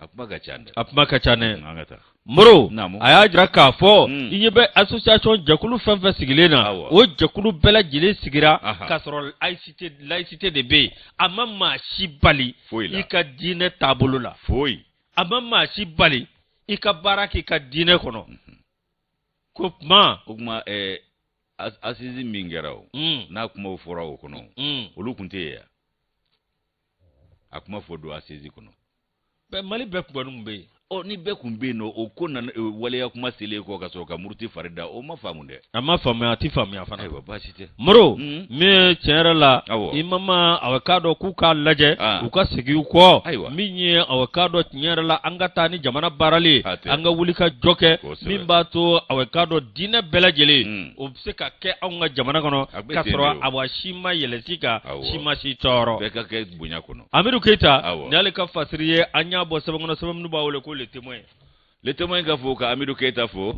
a kuma ka ca dɛ a kuma ka ca dɛ an ka taa Moro Naamu. a y'a jira k'a fɔ Mm. i ɲɛ bɛ association jɛkulu fɛn fɛn sigilen na Awɔ. o jɛkulu bɛɛ lajɛlen sigira Aha. k'a sɔrɔ laïcité laïcité de bɛ yen a ma maa si bali Foyi la. i ka diinɛ taabolo la foyi a ma maa si bali i ka baara k'i ka diinɛ kɔnɔ ko kuma o kuma ɛɛ assise min kɛra o mm, n'a kumaw fɔra o kɔnɔ mm. olu tun tɛ yen yan a kuma fɔ don assise kɔnɔ Bɛɛ- Mali bɛɛ kɔni tun bɛ yen Ɔ, ni bɛɛ kun bɛ yen nɔ, o ko nana waleya kuma selen kɔ ka sɔrɔ ka muruti fari da, o ma faamu dɛ. A ma faamuya, a tɛ faamuya fana. Ayiwa, baasi tɛ. Moro, min ye tiɲɛ yɛrɛ la, IMAMA, awa k'a dɔn k'u k'a lajɛ, u ka segin u kɔ. Ayiwa. Min ye, awa k'a dɔn tiɲɛ yɛrɛ la, an ka taa ni jamana baarali ye, an ka wuli ka jɔ kɛ, min b'a to, awa k'a dɔn diinɛ bɛɛ lajɛlen, o bɛ se ka kɛ anw ka jamana kɔnɔ, k'a sɔrɔ awa si ma yɛlɛ si kan, si ma si tɔɔrɔ. Bɛɛ ka kɛ bonya kɔnɔ. Amidu Keyita, nin y'ale ka fasiri ye, an y'a bɔ sɛbɛn kɔnɔ, sɛbɛn minnu b'a wele ko Le Témoin. Le Témoin ka fo ka Amidu Keyita fo,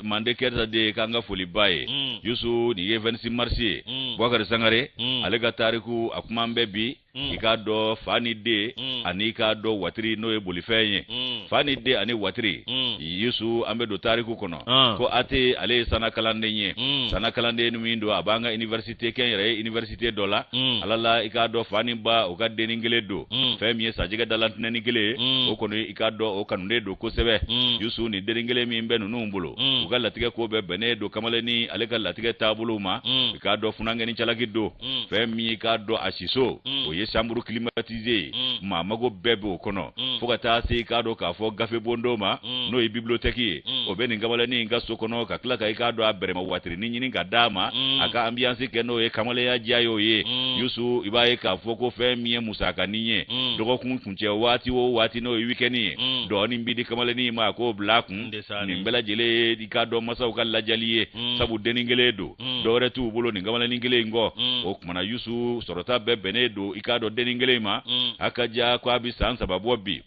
Mande Keyita de k'an ka foli b'a ye. Yusu, nin ye 26 mars ye. Bubakari Sangare, ale ka tariku a kuma bɛ bi, i k'a dɔn fa ni den ani i k'a dɔn watiri n'o ye bolifɛn ye. Fa ni den ani watiri. Yusu, an bɛ don tariku kɔnɔ. Ko Ate, ale ye sana kalanden ye. Sana kalanden min don, a b'an ka université kɛnyɛrɛye université dɔ la. Ala la, i k'a dɔn fa ni ba, u ka dennin kelen don. Fɛn min ye sajɛgɛ dalantinɛnin kelen ye, o kɔni i k'a dɔn o kanunen don kosɛbɛ. Yusu, nin dennin kelen min bɛ ninnu bolo, u ka latigɛ ko bɛɛ bɛnnen don kamalennin ale ka latigɛ taabolow ma. I k'a dɔn funankɛnin calaki don. Fɛn min i k'a dɔn a siso, o ye chambre climatisée ye, maa mago bɛɛ b'o kɔnɔ, fo ka taa se i k'a dɔn k'a fɔ gafe bondo ma, n'o ye bibliothèque ye, o bɛ nin kamalennin in ka so kɔnɔ, ka tila ka i k'a dɔn a bɛrɛma watirinin ɲini ka d'a ma, a ka ambiance kɛ n'o ye, kamalenya diya y'o ye. Yusu, i b'a ye k'a fɔ ko fɛn min ye musakanin ye, dɔgɔkun kuncɛ waati o waati, n'o ye week-end ye, dɔɔnin bi di kamalennin ma, a k'o bila a kun. Nin bɛɛ lajɛlen ye i k'a dɔn masaw ka lajali ye, sabu dennin kelen don, dɔwɛrɛ t'u bolo nin kamalennin kelen in kɔ. O kumana Yusu, sɔrɔta bɛɛ bɛnnen don i k'a dɔn dennin kelen in ma. A ka ja ko a bɛ san 3 bɔ bi.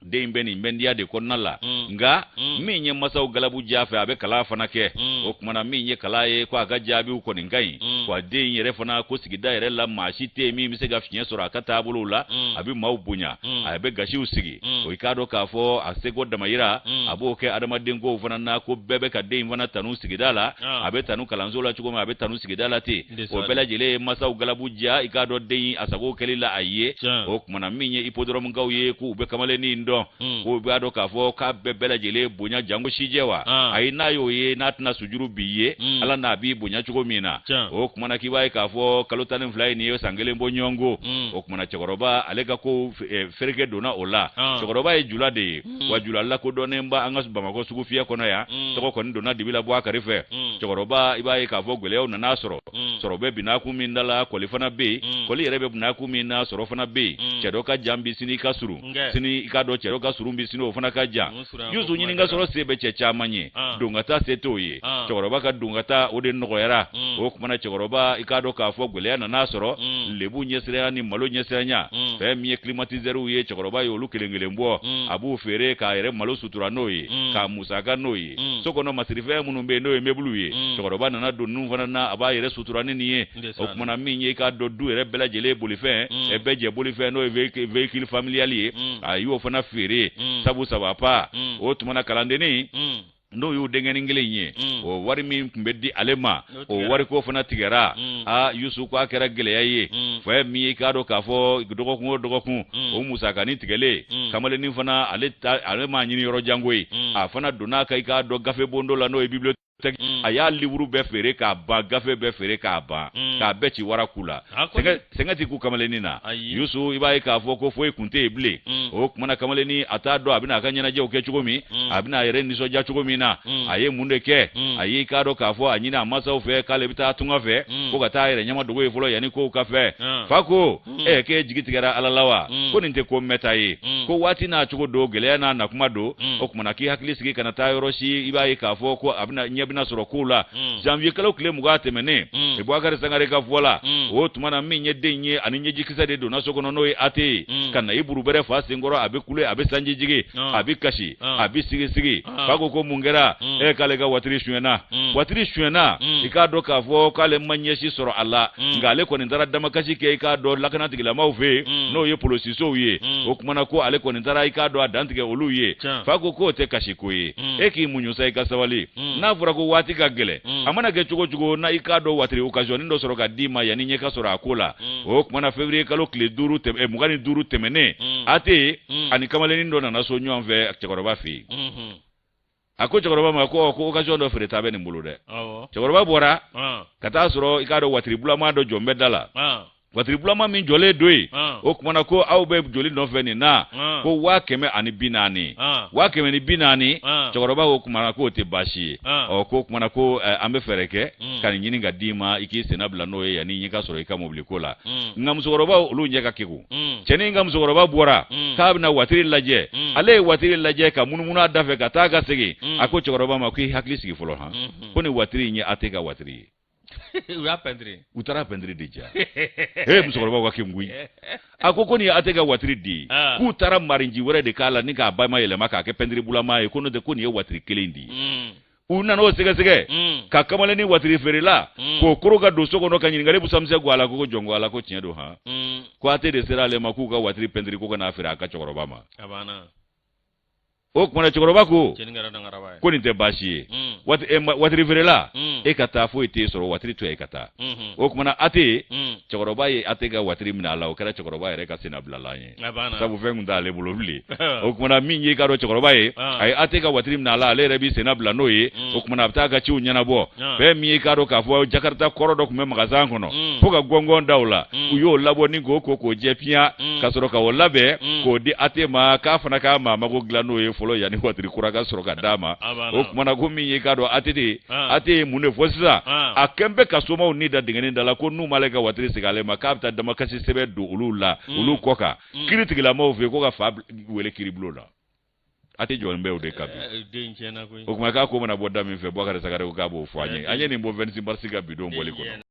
Den in bɛ nin bɛndiya de kɔnɔna la. Nka min ye masaw galabu diya fɛ, a bɛ kalan fana kɛ. O kumana min ye kalan ye, ko a ka jaabiw kɔni ka ɲi, ko a den in yɛrɛ fana ko sigida yɛrɛ la, maa si tɛ yen min bɛ se ka fiɲɛ sɔrɔ a ka taabolow la. A bɛ maaw bonya, a bɛ gasiw sigi. O i k'a dɔn k'a fɔ a seko damayira, a b'o kɛ adamaden kow fana na, ko bɛɛ bɛ ka den in fana tanu sigida la. A bɛ tanu kalanso la cogo min, a bɛ tanu sigida la ten. O bɛɛ lajɛlen ye masaw galabu diya i k'a dɔn den in a sago kɛli la a ye. O kumana min ye hippodrome-kaw ye, k'u bɛ kamalennin in dɔn, k'u b'a dɔn k'a fɔ k'a bɛɛ bɛɛ lajɛlen bonya janko sijɛ wa. Ayi, n'a y'o ye, n'a tɛna sujuru b'i ye, Ala n'a b'i bonya cogo min na. O kumana k'i b'a ye k'a fɔ kalo 12 ye nin ye, san kelen bɔ ɲɔgɔn ko. O kumana cɛkɔrɔba ale ka ko fereke donna o la. Cɛkɔrɔba ye jula de ye, wa jula lakodɔnnen ba an ka Bamakɔ sugu fiyɛ kɔnɔ yan. Tɔgɔ kɔni donna dibi la bɔ a kari fɛ. Cɛkɔrɔba, i b'a ye k'a fɔ gɛlɛyaw nana sɔrɔ. Sɔrɔ bɛ binakun min da la, kɔli fana bɛ yen. Kɔli yɛrɛ bɛ binakun min na, sɔrɔ fana bɛ yen. Cɛ dɔ ka jan bi, sini ka surun. Sini i k'a dɔn cɛ dɔ ka surun bi, sini o fana ka jan. Yusu, ɲini ka sɔrɔ se bɛ cɛ caman ye, don ka taa se t'o ye. Cɛkɔrɔba ka don ka taa, o de nɔgɔyara. O kumana cɛkɔrɔba, i k'a dɔn k'a fɔ gɛlɛya nana sɔrɔ, lebu ɲɛsiranya ni malo ɲɛsiranya. Fɛn min ye climatiseurw ye, cɛkɔrɔba ye olu kelen kelen bɔ, a b'u feere k'a yɛrɛ malo sutura n'o ye, k'a musaka n'o ye. So kɔnɔ masirifɛn minnu bɛ yen, n'o ye meubles ye, cɛkɔrɔba nana don ninnu fana na, a b'a yɛrɛ sutura ni nin ye. O kumana min ye i k'a dɔn du yɛrɛ bɛɛ lajɛlen bolifɛn, bɛɛ jɛ bolifɛn, n'o ye véhicule familial ye, a y'o fana feere, sabu ça va pas. O tumana kalandennin, n'o y'u denkɛnin kelen ye, o wari min tun bɛ di ale ma, o wariko fana tigɛra. Aa Yusu, ko a kɛra gɛlɛya ye. Fɛn min ye i k'a dɔn k'a fɔ dɔgɔkun o dɔgɔkun, o musakanin tigɛlen, kamalennin fana ale ale m'a ɲini yɔrɔ janko ye. A fana donna ka i k'a dɔn gafe bondo la, n'o ye bibliothèque, a y'a livre bɛɛ feere k'a ban, gafe bɛɛ feere k'a ban, k'a bɛɛ ci wara ku la. Sɛgɛn ti ku kamalennin na. Yusu, i b'a ye k'a fɔ ko foyi kun tɛ yen bilen. O kumana kamalennin a t'a dɔn a bɛna a ka ɲɛnajɛw kɛ cogo min, a bɛna a yɛrɛ nisɔndiya cogo min na. A ye mun de kɛ? A y'i k'a dɔn k'a fɔ a ɲini a masaw fɛ k'ale bɛ taa tunga fɛ, ko ka taa a yɛrɛ ɲɛma dogo ye fɔlɔ yanni kow ka fɛ. Fa ko, ɛ, k'e jigi tigɛra Ala la wa? Ko nin tɛ ko mɛnta ye, ko waati n'a cogo don, gɛlɛya n'a nakuma don. O kumana k'i hakili sigi, kana taa yɔrɔ si, i b'a ye k'a fɔ ko a bɛna ɲɛ bɛna sɔrɔ kow la. Janvier kalo tile 20 tɛmɛnen, Bubakari Sangare ka fɔ la, o tuma na min ye den ye ani ɲɛjikisɛ de donna so kɔnɔ, n'o ye ate ye, ka na i burubɛrɛ fa senkɔrɔ, a bɛ kule, a bɛ sanji jigin, a bɛ kasi, a bɛ sigi sigi. Fa ko ko mun kɛra? E, k'ale ka watiri sonyɛna, watiri sonyɛna. I k'a dɔn k'a fɔ k'ale ma ɲɛsi sɔrɔ a la, nka ale kɔni taara damakasi kɛ i k'a dɔn lakanatigilamaaw fɛ yen, n'o ye polosisow ye. O kumana ko ale kɔni taara i k'a dɔn a dantigɛ olu ye. Fa ko k'o tɛ kasi ko ye, e k'i muɲu sa, i ka sabali. N'a fɔra ko waati ka gɛlɛn, a mana kɛ cogo cogo na, i k'a dɔn watiri occasion dɔ sɔrɔ ka d'i ma yanni ɲɛ ka sɔrɔ a ko la. O kumana février kalo tile 25 tɛmɛnen, ate ani kamalennin dɔ nana so ɲɔgɔn fɛ cɛkɔrɔba fɛ yen. A ko cɛkɔrɔba ma ko occasion dɔ feereta bɛ nin bolo dɛ. Cɛkɔrɔba bɔra ka taa sɔrɔ i k'a dɔn watiri bulama dɔ jɔn bɛ da la. Watiri bulama min jɔlen don yen, o kumana ko aw bɛ joli nɔfɛ nin na? Ko 140,000. 140,000. Cɛkɔrɔba ko kumana k'o tɛ baasi ye. Ɔ, ko kumana ko an bɛ fɛɛrɛ kɛ ka nin ɲini ka d'i ma, i k'i senna bila n'o ye yanni i ka sɔrɔ i ka mobili ko la. Nka musokɔrɔba olu ɲɛ ka kegun. Cɛnin ka musokɔrɔba bɔra k'a bɛna watiri lajɛ. Ale ye watiri lajɛ ka munumunu a da fɛ ka taa ka segin. A ko cɛkɔrɔba ma k'i hakili sigi fɔlɔ han, ko nin watiri in ye AT ka watiri ye. U y'a pɛntiri. U taara pɛntiri de diya. Ee, musokɔrɔbaw ka kegun koyi. A ko nin ye AT ka watiri de ye, k'u taara marinji wɛrɛ de k'a la ni k'a ba yɛlɛma k'a kɛ pɛntiri bulama ye, ko n'o tɛ ko nin ye watiri kelen de ye. U nana o sɛgɛsɛgɛ ka kamalennin watiri feerela k'o koro ka don so kɔnɔ ka ɲininkali busamisɛn go a la. Ko jɔn ko ala ko tiɲɛ don han, ko AT de sera ale ma k'u ka watiri pɛntiri ko ka n'a feere a ka cɛkɔrɔba ma. O kumana cɛkɔrɔba ko ko nin tɛ baasi ye. Watiri feerela, e ka taa, foyi t'e sɔrɔ, watiri to yen, e ka taa. O kumana AT, cɛkɔrɔba ye AT ka watiri minɛ a la. O kɛra cɛkɔrɔba yɛrɛ ka sennabilalan ye, sabu fɛn tun t'ale bolo bilen. O kumana min ye, k'a dɔn cɛkɔrɔba ye, a ye AT ka watiri minɛ a la, ale yɛrɛ b'i senna bila n'o ye. O kumana a bɛ taa ka ciw ɲɛnabɔ. Fɛn min ye, k'a dɔn k'a fɔ jakarita kɔrɔ dɔ tun bɛ magasin kɔnɔ fo ka gɔngɔn da o la, u y'o labɔ ni k'o ko k'o jɛ piyan, ka sɔrɔ ka o labɛn k'o di AT ma, k'a fana k'a maa mago dilan n'o ye fɔlɔ yanni watiri kura ka sɔrɔ ka d'a ma. O kumana ko min ye, k'a dɔn ATT, AT ye mun de fɔ sisan? A kɛn bɛ ka somaw ni da dingɛnin da la ko n'u m'ale ka watiri segin ale ma, k'a bɛ taa damakasi sɛbɛn don olu la, olu kɔ kan kiri tigilamɔgɔw fɛ yen, ko ka fa wele kiribulon na. AT jɔlen bɛ o de kan bi. O kuma k'a ko mana bɔ da min fɛ, Bubakari Sagare ko k'a b'o fɔ an ye. An ye nin bɔ 26 mars ka bidon bɔli kɔnɔ.